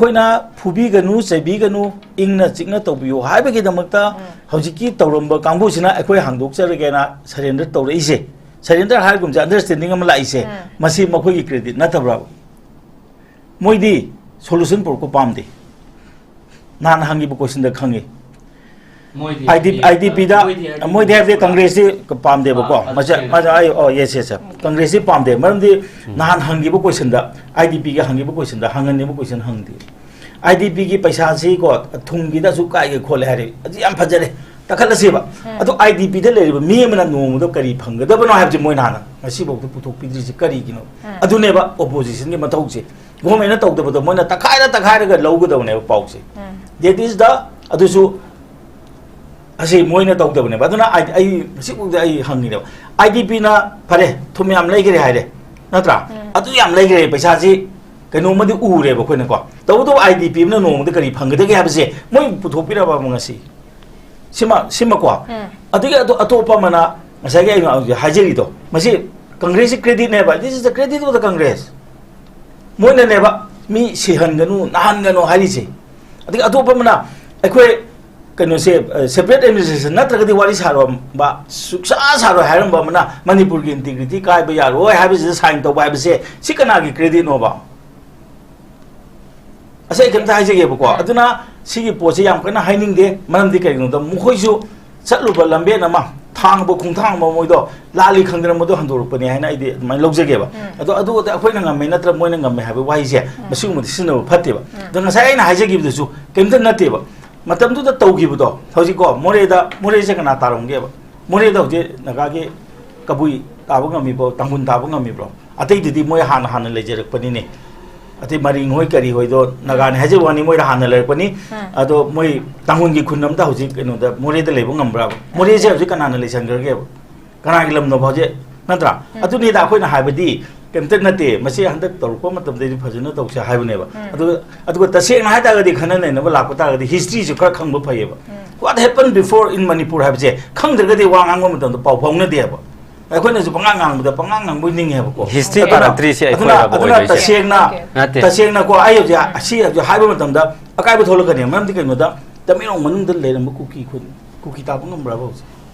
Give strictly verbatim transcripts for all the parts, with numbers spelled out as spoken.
ꯑꯩꯈꯣꯏꯅ ꯐꯨꯕꯤꯒꯅꯨ, ꯆꯩꯕꯤꯒꯅꯨ, ꯏꯪꯅ ꯆꯤꯛꯅ ꯇꯧꯕꯤꯌꯨ ꯍꯥꯏꯕꯒꯤꯗꯃꯛꯇ ꯎꯝ꯫ ꯍꯧꯖꯤꯛꯀꯤ ꯇꯧꯔꯝꯕ ꯀꯥꯡꯕꯨꯁꯤꯅ ꯑꯩꯈꯣꯏ ꯍꯥꯡꯗꯣꯛꯆꯔꯒꯦꯅ surrender ꯇꯧꯔꯛꯏꯁꯦ꯫ Surrender ꯍꯥꯏꯒꯨꯝꯁꯦ understanding ꯑꯃ ꯂꯥꯛꯏꯁꯦ꯫ ꯎꯝ꯫ ꯃꯁꯤ ꯃꯈꯣꯏꯒꯤ credit ꯅꯠꯇꯕ꯭ꯔꯥꯕ? ꯃꯣꯏꯗꯤ solution ꯄꯨꯔꯛꯄ ꯄꯥꯝꯗꯦ꯫ ꯅꯍꯥꯟ ꯍꯪꯈꯤꯕ questionꯗ ꯈꯪꯉꯤ꯫ ꯃꯣꯏꯗꯤ IDP, ꯍꯥꯏꯗꯤ, IDPꯗ ꯃꯣꯏꯗꯤ ꯍꯥꯏꯗꯤ ꯃꯣꯏꯗꯤ ꯍꯥꯏꯕꯗꯤ ꯀꯣꯟꯁꯇꯤꯇ꯭ꯌꯨꯁꯟ ꯀꯪꯒ꯭ꯔꯦꯁꯁꯤ ꯄꯥꯝꯗꯦꯕꯀꯣ꯫ ꯑꯥ, ꯑꯗꯨ ꯃꯁꯤ, ꯆꯦꯟꯅꯩ꯫ ꯃꯁꯤ, ꯑꯩ, ꯑꯣ, yes, yes, yes꯫ ꯀꯪꯒ꯭ꯔꯦꯁꯁꯤ ꯄꯥꯝꯗꯦ꯫ ꯃꯔꯝꯗꯤ ꯎꯝ꯫ ꯅꯍꯥꯟ ꯍꯪꯈꯤꯕ questionꯗ, IDPꯒꯤ ꯍꯪꯈꯤꯕ questionꯗ ꯍꯪꯍꯟꯅꯤꯡꯕ question ꯍꯪꯗꯦ꯫ IDPꯒꯤ ꯄꯩꯁꯥꯁꯤ ꯀꯣ, ꯊꯨꯝꯒꯤꯗ ꯑꯁꯨꯛ ꯀꯥꯏꯒꯦ ꯈꯣꯠꯂꯦ ꯍꯥꯏꯔꯦ꯫ ꯑꯗꯨ ꯌꯥꯝ ꯐꯖꯔꯦ꯫ ꯇꯥꯈꯠꯂꯁꯦꯕ꯫ ꯎꯝ꯫ ꯑꯗꯣ IDPꯗ ꯂꯩꯔꯤꯕ ꯃꯤ ꯑꯃꯅ ꯅꯣꯡꯃꯗ ꯀꯔꯤ ꯐꯪꯒꯗꯕꯅꯣ ꯍꯥꯏꯕꯁꯤ ꯃꯣꯏꯅ ꯍꯥꯟꯅ ꯉꯁꯤꯐꯥꯎꯗ ꯄꯨꯊꯣꯛꯄꯤꯗ꯭ꯔꯤꯁꯤ ꯀꯔꯤꯒꯤꯅꯣ? ꯎꯝ꯫ ꯑꯗꯨꯅꯦꯕ oppositionꯒꯤ ꯃꯊꯧꯁꯦ꯫ Governmentꯅ ꯇꯧꯗꯕꯗꯣ ꯃꯣꯏꯅ ꯇꯛꯈꯥꯏꯔ ꯇꯛꯈꯥꯏꯔꯒ ꯂꯧꯒꯗꯕꯅꯦꯕ ꯄꯥꯎꯁꯦ꯫ ꯎꯝ꯫ That is the, ꯑꯗꯨꯁꯨ ꯑꯁꯤ ꯃꯣꯏꯅ ꯇꯧꯗꯕꯅꯦꯕ꯫ ꯑꯗꯨꯅ ꯑꯩ, ꯑꯩ ꯍꯧꯖꯤꯛꯐꯥꯎꯗ ꯑꯩ ꯍꯪꯉꯤꯅꯦꯕ꯫ IDPꯅ ꯐꯔꯦ, ꯊꯨꯝ ꯌꯥꯝ ꯂꯩꯈ꯭ꯔꯦ ꯍꯥꯏꯔꯦ, ꯅꯠꯇ꯭ꯔꯥ? ꯎꯝ꯫ ꯑꯗꯨ ꯌꯥꯝ ꯂꯩꯈ꯭ꯔꯦ, ꯄꯩꯁꯥꯁꯤ ꯀꯩꯅꯣꯝꯃꯗꯤ ꯎꯔꯦꯕ ꯑꯩꯈꯣꯏꯅꯀꯣ꯫ ꯇꯧꯕꯇꯕꯨ IDP ꯑꯃꯅ ꯅꯣꯡꯃꯗ ꯀꯔꯤ ꯐꯪꯒꯗꯒꯦ ꯍꯥꯏꯕꯁꯦ ꯃꯣꯏ ꯄꯨꯊꯣꯛꯄꯤꯔꯕ ꯉꯁꯤ? ꯁꯤꯃ, ꯁꯤꯃꯀꯣ꯫ ꯎꯝ꯫ ꯑꯗꯒꯤ ꯑꯇꯣ-, ꯑꯇꯣꯞꯄ ꯑꯃꯅ ꯉꯁꯥꯏꯒꯤ ꯑꯩꯅ ꯍꯧꯖꯤꯛ ꯍꯥꯏꯖꯔꯤꯗꯣ, ꯃꯁꯤ ꯀꯪꯒ꯭ꯔꯦꯁꯀꯤ creditꯅꯦꯕ꯫ This is the credit of the Congress꯫ ꯃꯣꯏꯅꯅꯦꯕ ꯃꯤ ꯁꯤꯍꯟꯒꯅꯨ, ꯅꯥꯍꯟꯒꯅꯨ ꯍꯥꯏꯔꯤꯁꯦ꯫ ꯑꯗꯒꯤ ꯑꯇꯣꯞꯄ ꯑꯃꯅ ꯑꯩꯈꯣꯏ ꯀꯩꯅꯣꯁꯦ, ꯑ, separate administration ꯅꯠꯇ꯭ꯔꯒꯗꯤ ꯋꯥꯔꯤ ꯁꯥꯔꯝꯕ, ꯁꯨꯛꯁꯥ ꯁꯥꯔꯣꯏ ꯍꯥꯏꯔꯝꯕ ꯑꯃꯅ ꯃꯅꯤꯄꯨꯔꯒꯤ integrity ꯀꯥꯏꯕ ꯌꯥꯔꯣꯏ ꯍꯥꯏꯕꯁꯤꯗ sign ꯇꯧꯕ ꯍꯥꯏꯕꯁꯦ ꯁꯤ ꯀꯅꯥꯒꯤ creditꯅꯣꯕ? ꯑꯁꯤ ꯑꯩ ꯀꯩꯝꯇ ꯍꯥꯏꯖꯒꯦꯕꯀꯣ꯫ ꯎꯝ꯫ ꯑꯗꯨꯅ ꯁꯤꯒꯤ ꯄꯣꯠꯁꯤ ꯌꯥꯝ ꯀꯟꯅ ꯍꯥꯏꯅꯤꯡꯗꯦ꯫ ꯃꯔꯝꯗꯤ ꯀꯩꯒꯤꯅꯣꯗ ꯃꯈꯣꯏꯁꯨ ꯆꯠꯂꯨꯕ ꯂꯝꯕꯦꯟ ꯑꯃ, ꯊꯥꯡꯕ ꯈꯣꯡꯊꯥꯡ ꯑꯃ ꯃꯣꯏꯗꯣ ꯂꯥꯜꯂꯤ ꯈꯪꯗꯅ ꯃꯗꯨ ꯍꯟꯗꯣꯔꯛꯄꯅꯤ ꯍꯥꯏꯅ ꯑꯩꯗꯤ ꯑꯗꯨꯃꯥꯏꯅ ꯂꯧꯖꯒꯦꯕ꯫ ꯎꯝ꯫ ꯑꯗꯣ ꯑꯗꯨ ꯑꯩꯈꯣꯏꯅ ꯉꯝꯃꯦ ꯅꯠꯇ꯭ꯔ ꯃꯣꯏꯅ ꯉꯝꯃꯦ ꯍꯥꯏꯕ ꯋꯥꯍꯩꯁꯦ ꯎꯝ꯫ ꯃꯁꯤꯒꯨꯝꯕꯗꯤ ꯁꯤꯖꯤꯟꯅꯕ ꯐꯠꯇꯦꯕ꯫ ꯎꯝ꯫ ꯑꯗꯣ ꯉꯁꯥꯏ ꯑꯩꯅ ꯍꯥꯏꯖꯈꯤꯕꯗꯨꯁꯨ ꯀꯩꯝꯇ ꯅꯠꯇꯦꯕ꯫ ꯃꯇꯝꯗꯨꯗ ꯇꯧꯈꯤꯕꯗꯣ ꯍꯧꯖꯤꯛꯀꯣ ꯃꯣꯔꯦꯗ, ꯃꯣꯔꯦꯁꯦ ꯀꯅꯥ ꯇꯥꯔꯝꯒꯦꯕ? ꯃꯣꯔꯦꯗ ꯍꯧꯖꯤꯛ ꯅꯥꯒꯥꯒꯤ ꯀꯕꯨꯏ ꯇꯥꯕ ꯉꯝꯃꯤꯕ꯭ꯔꯣ, ꯇꯥꯡꯈꯨꯜ ꯇꯥꯕ ꯉꯝꯃꯤꯕ꯭ꯔꯣ? ꯑꯇꯩꯗꯨꯗꯤ ꯃꯣꯏ ꯍꯥꯟꯅ ꯍꯥꯟꯅ ꯂꯩꯖꯔꯛꯄꯅꯤꯅꯦ꯫ ꯑꯇꯩ ꯃꯔꯤꯡ ꯍꯣꯏ ꯀꯔꯤ ꯍꯣꯏꯗꯣ ꯅꯥꯒꯥꯅꯤ ꯍꯥꯏꯖꯕ ꯋꯥꯅꯤ, ꯃꯣꯏ ꯍꯥꯟꯅ ꯂꯩꯔꯛꯄꯅꯤ꯫ ꯎꯝ꯫ ꯑꯗꯣ ꯃꯣꯏ ꯇꯥꯡꯈꯨꯜꯒꯤ ꯈꯨꯟ ꯑꯝꯇ ꯍꯧꯖꯤꯛ ꯀꯩꯅꯣꯗ ꯃꯣꯔꯦꯗ ꯂꯩꯕ ꯉꯝꯕ꯭ꯔꯕ? ꯃꯣꯔꯦꯁꯦ ꯍꯧꯖꯤꯛ ꯀꯅꯥꯅ ꯂꯩꯁꯟꯈ꯭ꯔꯒꯦꯕ? ꯀꯅꯥꯒꯤ ꯂꯝꯅꯣꯕ ꯍꯧꯖꯤꯛ? ꯅꯠꯇ꯭ꯔꯥ? ꯎꯝ꯫ ꯑꯗꯨꯅꯤꯗ ꯑꯩꯈꯣꯏꯅ ꯍꯥꯏꯕꯗꯤ ꯀꯩꯝꯇ ꯅꯠꯇꯦ, ꯃꯁꯤ ꯍꯟꯗꯛ ꯇꯧꯔꯛꯄ ꯃꯇꯝꯗꯗꯤ ꯐꯖꯅ ꯇꯧꯁꯦ ꯍꯥꯏꯕꯅꯦꯕ꯫ ꯎꯝ꯫ ꯑꯗꯨꯒ, ꯑꯗꯨꯒ ꯇꯁꯦꯡꯅ ꯍꯥꯏ ꯇꯥꯔꯒꯗꯤ ꯈꯟꯅ ꯅꯩꯅꯕ ꯂꯥꯛꯄ ꯇꯥꯔꯒꯗꯤ historyꯁꯨ ꯈꯔ ꯈꯪꯕ ꯐꯩꯌꯦꯕ꯫ ꯎꯝ꯫ What happened before in Manipur ꯍꯥꯏꯕꯁꯦ ꯈꯪꯗ꯭ꯔꯒꯗꯤ ꯋꯥ ꯉꯥꯡꯕ ꯃꯇꯝꯗ ꯄꯥꯎ ꯐꯥꯎꯅꯗꯦꯕ꯫ ꯑꯩꯈꯣꯏꯅꯁꯨ ꯄꯉꯥꯡ ꯉꯥꯡꯕꯗ ꯄꯉꯥꯡ ꯉꯥꯡꯕ ꯅꯤꯡꯉꯦꯕꯀꯣ꯫ History ꯑꯗꯨꯅ- ꯄꯥꯔꯛꯇ꯭ꯔꯤꯁꯦ ꯑꯩꯈꯣꯏ ꯑꯗꯨꯅ- ꯍꯥꯏꯕ ꯑꯗꯨꯅ ꯑꯣꯏꯗꯣꯏꯁꯦ꯫ ꯇꯁꯦꯡꯅ Okay. ꯅꯠꯇꯦ꯫ ꯇꯁꯦꯡꯅꯀꯣ, ꯑꯩ ꯍꯧꯖꯤꯛ ꯑꯁꯤ ꯍꯧꯖꯤꯛ ꯍꯥꯏꯕ ꯃꯇꯝꯗ ꯑꯀꯥꯏꯕ ꯊꯣꯛꯂꯛꯀꯅꯤ꯫ ꯃꯔꯝꯗꯤ ꯀꯩꯅꯣꯗ, ꯇꯃꯦꯡꯂꯣꯡ ꯃꯅꯨꯡꯗ ꯂꯩꯔꯝꯕ ꯀꯨꯀꯤ ꯈꯨꯟ, ꯀꯨꯀꯤ ꯇꯥꯕ ꯉꯝꯕ꯭ꯔꯕ ꯍꯧꯖꯤꯛ?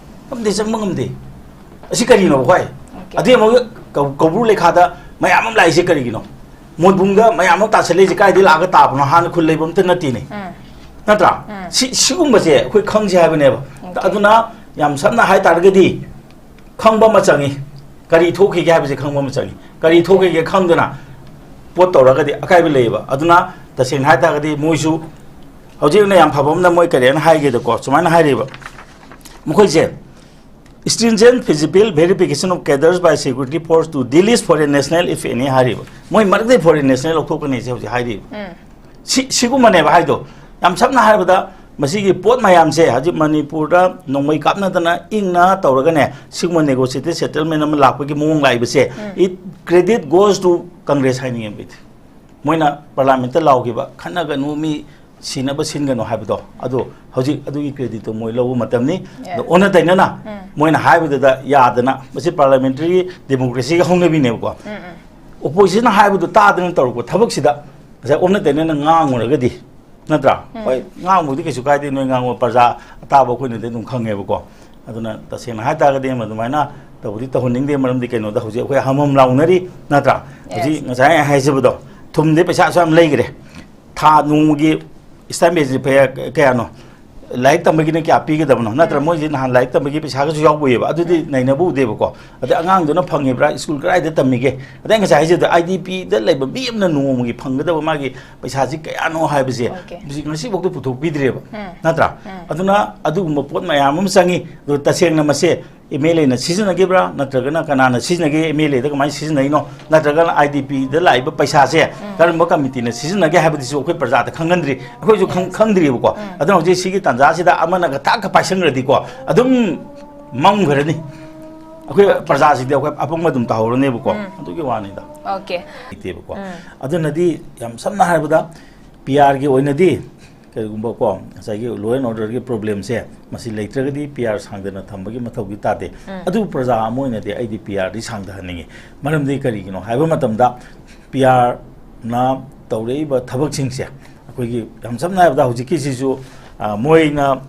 ꯉꯝꯗꯦ, ꯆꯪꯕ ꯉꯝꯗꯦ꯫ ꯑꯁꯤ ꯀꯔꯤꯅꯣ ꯈ꯭ꯋꯥꯏ? Okay. ꯑꯗꯨꯏ ꯑꯃꯨꯛ ꯀꯧ- ꯀꯧꯕ꯭ꯔꯨ ꯂꯩꯈꯥꯗ ꯃꯌꯥꯝ ꯑꯃ ꯂꯥꯛꯏꯁꯦ ꯀꯔꯤꯒꯤꯅꯣ? ꯃꯣꯟꯕꯨꯡꯗ ꯃꯌꯥꯝ ꯑꯃ ꯇꯥꯁꯜꯂꯛꯏꯁꯦ ꯀꯥꯏꯗꯩ ꯂꯥꯛꯑꯒ ꯇꯥꯕꯅꯣ? ꯍꯥꯟꯅ ꯈꯨꯜ ꯂꯩꯕ ꯑꯝꯇ ꯅꯠꯇꯦꯅꯦ꯫ ꯎꯝ. ꯅꯠꯇ꯭ꯔꯥ? ꯎꯝ. ꯁꯤ- ꯁꯤꯒꯨꯝꯕꯁꯦ ꯑꯩꯈꯣꯏ ꯈꯪꯁꯦ ꯍꯥꯏꯕꯅꯦꯕ꯫ Okay. ꯑꯗꯨꯅ ꯌꯥꯝ ꯁꯝꯅ ꯍꯥꯏ ꯇꯥꯔꯒꯗꯤ, ꯈꯪꯕ ꯑꯃ ꯆꯪꯉꯤ꯫ ꯀꯔꯤ ꯊꯣꯛꯈꯤꯒꯦ ꯍꯥꯏꯕꯁꯦ ꯈꯪꯕ ꯑꯃ ꯆꯪꯉꯤ꯫ ꯀꯔꯤ ꯊꯣꯛꯈꯤꯒꯦ ꯈꯪꯗꯅ ꯄꯣꯠ ꯇꯧꯔꯒꯗꯤ ꯑꯀꯥꯏꯕ ꯂꯩꯌꯦꯕ꯫ ꯑꯗꯨꯅ ꯇꯁꯦꯡꯅ ꯍꯥꯏ ꯇꯥꯔꯒꯗꯤ ꯃꯣꯏꯁꯨ ꯍꯧꯖꯤꯛꯅ ꯌꯥꯝ ꯐꯕ ꯑꯃꯅ ꯃꯣꯏ ꯀꯔꯤ ꯍꯥꯏꯅ ꯍꯥꯏꯒꯦꯗꯀꯣ, ꯁꯨꯃꯥꯏꯅ ꯍꯥꯏꯔꯤꯕ, ꯃꯈꯣꯏꯁꯦ stringent physical verification of cadres by security force to delist foreign national if any ꯍꯥꯏꯔꯤꯕ꯫ ꯃꯣꯏ ꯃꯔꯛꯇꯩ foreign national ꯂꯧꯊꯣꯛꯀꯅꯤ ꯁꯤ ꯍꯧꯖꯤꯛ ꯍꯥꯏꯔꯤꯕ꯫ ꯎꯝ. ꯁꯤ- ꯁꯤꯒꯨꯝꯕꯅꯦꯕ ꯍꯥꯏꯗꯣ꯫ ꯌꯥꯝ ꯁꯝꯅ ꯍꯥꯏꯔꯕꯗ, ꯃꯁꯤꯒꯤ ꯄꯣꯠ ꯃꯌꯥꯝꯁꯦ ꯍꯧꯖꯤꯛ ꯃꯅꯤꯄꯨꯔꯗ ꯅꯣꯡꯃꯩ ꯀꯥꯞꯅꯗꯅ ꯏꯪꯅ ꯇꯧꯔꯒꯅꯦ, ꯁꯤꯒꯨꯝꯕ negotiated settlement ꯑꯃ ꯂꯥꯛꯄꯒꯤ ꯃꯑꯣꯡ ꯂꯥꯛꯏꯕꯁꯦ, ꯎꯝ. it credit goes to Congress ꯍꯥꯏꯅꯤꯡꯉꯦꯕ ꯑꯩꯗꯤ꯫ ꯃꯣꯏꯅ ꯄꯥꯔꯂꯥꯃꯦꯟꯠꯇ ꯂꯥꯎꯈꯤꯕ, "ꯈꯠꯅꯒꯅꯨ, ꯃꯤ ꯁꯤꯅꯕ ꯁꯤꯟꯒꯅꯨ" ꯍꯥꯏꯕꯗꯣ, ꯑꯗꯣ ꯍꯧꯖꯤꯛ ꯑꯗꯨꯒꯤ creditꯇꯣ ꯃꯣꯏ ꯂꯧꯕ ꯃꯇꯝꯅꯤ꯫ Yes. ꯑꯗꯣ ꯑꯣꯟꯅ ꯇꯩꯅꯅ ꯎꯝ. ꯃꯣꯏꯅ ꯍꯥꯏꯕꯗꯨꯗ ꯌꯥꯗꯅ, ꯃꯁꯤ parliamentary democracyꯒꯤ ꯍꯧꯅꯕꯤꯅꯦꯕꯀꯣ꯫ ꯎꯝ, ꯎꯝ. Oppositionꯅ ꯍꯥꯏꯕꯗꯨ ꯇꯥꯗꯅ ꯇꯧꯔꯛꯄ ꯊꯕꯛꯁꯤꯗ ꯉꯁꯥꯏ ꯑꯣꯟꯅ ꯇꯩꯅꯅ ꯉꯥꯡꯉꯨꯔꯒꯗꯤ, ꯅꯠꯇ꯭ꯔꯥ? ꯎꯝ. ꯍꯣꯏ, ꯉꯥꯡꯕꯕꯨꯗꯤ ꯀꯩꯁꯨ ꯀꯥꯏꯗꯦ, ꯅꯣꯏ ꯉꯥꯡꯕ, ꯄ꯭ꯔꯖꯥ ꯑꯇꯥꯕ ꯑꯩꯈꯣꯏꯅꯗꯤ ꯑꯗꯨꯝ ꯈꯪꯉꯦꯕꯀꯣ꯫ ꯑꯗꯨꯅ ꯇꯁꯦꯡꯅ ꯍꯥꯏꯇꯥꯔꯒꯗꯤ ꯑꯗꯨꯃꯥꯏꯅ ꯇꯧꯕꯗꯤ ꯇꯧꯍꯟꯅꯤꯡꯗꯦ, ꯃꯔꯝꯗꯤ ꯀꯩꯅꯣꯗ ꯍꯧꯖꯤꯛ ꯑꯩꯈꯣꯏ ꯍꯝ ꯍꯝ ꯂꯥꯎꯅꯔꯤ, ꯅꯠꯇ꯭ꯔꯥ? Yes. ꯍꯧꯖꯤꯛ ꯉꯁꯥꯏ ꯑꯩ ꯍꯥꯏꯖꯕꯗꯣ, ꯊꯨꯝꯗꯤ ꯄꯩꯁꯥ ꯑꯁꯨꯛ ꯌꯥꯝ ꯂꯩꯈ꯭ꯔꯦ, ꯊꯥ ꯅꯣꯡꯃꯒꯤ stipendꯁꯦ ꯄꯩꯁꯥ ꯀꯌꯥꯅꯣ? ꯂꯥꯏꯔꯤꯛ ꯇꯝꯕꯒꯤꯅ ꯀꯌꯥ ꯄꯤꯒꯗꯕꯅꯣ? ꯅꯠꯇ꯭ꯔ ꯎꯝ. ꯃꯣꯏꯁꯦ ꯅꯍꯥꯟ ꯂꯥꯏꯔꯤꯛ ꯇꯝꯕꯒꯤ ꯄꯩꯁꯥꯒꯁꯨ ꯌꯥꯎꯕ ꯎꯏꯌꯦꯕ, ꯑꯗꯨꯗꯤ ꯎꯝ. ꯅꯩꯅꯕ ꯎꯗꯦꯕꯀꯣ꯫ ꯑꯗꯩ ꯑꯉꯥꯡꯗꯨꯅ ꯐꯪꯉꯤꯕ꯭ꯔꯥ, ꯁ꯭ꯀꯨꯜ ꯀꯗꯥꯏꯗ ꯇꯝꯃꯤꯒꯦ? ꯑꯗꯩ ꯉꯁꯥꯏ ꯍꯥꯏꯖꯕꯗ, IDPꯗ ꯂꯩꯕ ꯃꯤ ꯑꯃꯅ ꯅꯣꯡꯃꯒꯤ ꯐꯪꯒꯗꯕ ꯃꯥꯒꯤ ꯄꯩꯁꯥꯁꯤ ꯀꯌꯥꯅꯣ ꯍꯥꯏꯕꯁꯦ, Okay. ꯍꯧꯖꯤꯛ ꯉꯁꯤꯐꯥꯎꯗ ꯄꯨꯊꯣꯛꯄꯤꯗ꯭ꯔꯦꯕ, ꯎꯝ. ꯅꯠꯇ꯭ꯔꯥ? ꯎꯝ. ꯑꯗꯨꯅ ꯑꯗꯨꯒꯨꯝꯕ ꯄꯣꯠ ꯃꯌꯥꯝ ꯑꯃ ꯆꯪꯉꯤ꯫ ꯑꯗꯣ ꯇꯁꯦꯡꯅ ꯃꯁꯦ MLAꯅ ꯁꯤꯖꯤꯟꯅꯈꯤꯕ꯭ꯔꯥ, ꯅꯠꯇ꯭ꯔꯒꯅ ꯀꯅꯥꯅ ꯁꯤꯖꯤꯟꯅꯒꯦ, MLAꯗ ꯀꯃꯥꯏꯅ ꯁꯤꯖꯤꯟꯅꯩꯅꯣ, ꯅꯠꯇ꯭ꯔꯒꯅ IDPꯗ ꯂꯥꯛꯏꯕ ꯄꯩꯁꯥꯁꯦ ꯀꯔꯝꯕ committeeꯅ ꯁꯤꯖꯤꯟꯅꯒꯦ ꯍꯥꯏꯕꯗꯨꯁꯨ ꯑꯩꯈꯣꯏ ꯄ꯭ꯔꯖꯥꯗ ꯈꯪꯍꯟꯗ꯭ꯔꯤ, ꯑꯩꯈꯣꯏꯁꯨ ꯈꯪ- ꯈꯪꯗ꯭ꯔꯤꯕꯀꯣ꯫ ꯑꯗꯨꯅ ꯍꯧꯖꯤꯛ ꯁꯤꯒꯤ ꯇꯥꯟꯖꯥꯁꯤꯗ ꯑꯃꯅꯒ ꯊꯥꯛꯀ ꯄꯥꯏꯁꯟꯈ꯭ꯔꯗꯤꯀꯣ, ꯑꯗꯨꯝ ꯃꯝꯈ꯭ꯔꯅꯤ꯫ ꯑꯩꯈꯣꯏ ꯄ꯭ꯔꯖꯥꯁꯤꯡꯗꯤ ꯑꯩꯈꯣꯏ ꯑꯄꯪꯕ ꯑꯗꯨꯝ ꯇꯧꯍꯧꯔꯅꯦꯕꯀꯣ꯫ ꯑꯗꯨꯒꯤ ꯋꯥꯅꯤꯗ꯫ Okay. ꯂꯩꯇꯦꯕꯀꯣ꯫ ꯎꯝ. ꯑꯗꯨꯅꯗꯤ ꯌꯥꯝ ꯁꯝꯅ ꯍꯥꯏꯔꯕꯗ, PRꯒꯤ ꯑꯣꯏꯅꯗꯤ ꯀꯔꯤꯒꯨꯝꯕ ꯀꯣ, ꯉꯁꯥꯏꯒꯤ law and order ꯒꯤ problem ꯁꯦ, ꯃꯁꯤ ꯂꯩꯇ꯭ꯔꯒꯗꯤ P R ꯁꯥꯡꯗꯅ ꯊꯝꯕꯒꯤ ꯃꯊꯧꯗꯤ ꯇꯥꯗꯦ꯫ ꯎꯝ꯫ ꯑꯗꯨꯕꯨ ꯄ꯭ꯔꯖꯥ ꯑꯃ ꯑꯣꯏꯅꯗꯤ ꯑꯩꯗꯤ P R ꯗꯤ ꯁꯥꯡꯊꯍꯟꯅꯤꯡꯉꯤ꯫ ꯃꯔꯝꯗꯤ ꯀꯔꯤꯒꯤꯅꯣ ꯍꯥꯏꯕ ꯃꯇꯝꯗ, P R ꯅ ꯇꯧꯔꯛꯏꯕ ꯊꯕꯛꯁꯤꯡꯁꯦ, ꯑꯩꯈꯣꯏꯒꯤ ꯌꯥꯝ ꯁꯝꯅ ꯍꯥꯏꯔꯕꯗ ꯍꯧꯖꯤꯛꯀꯤꯁꯤꯁꯨ, ꯑ, ꯃꯣꯏꯅ,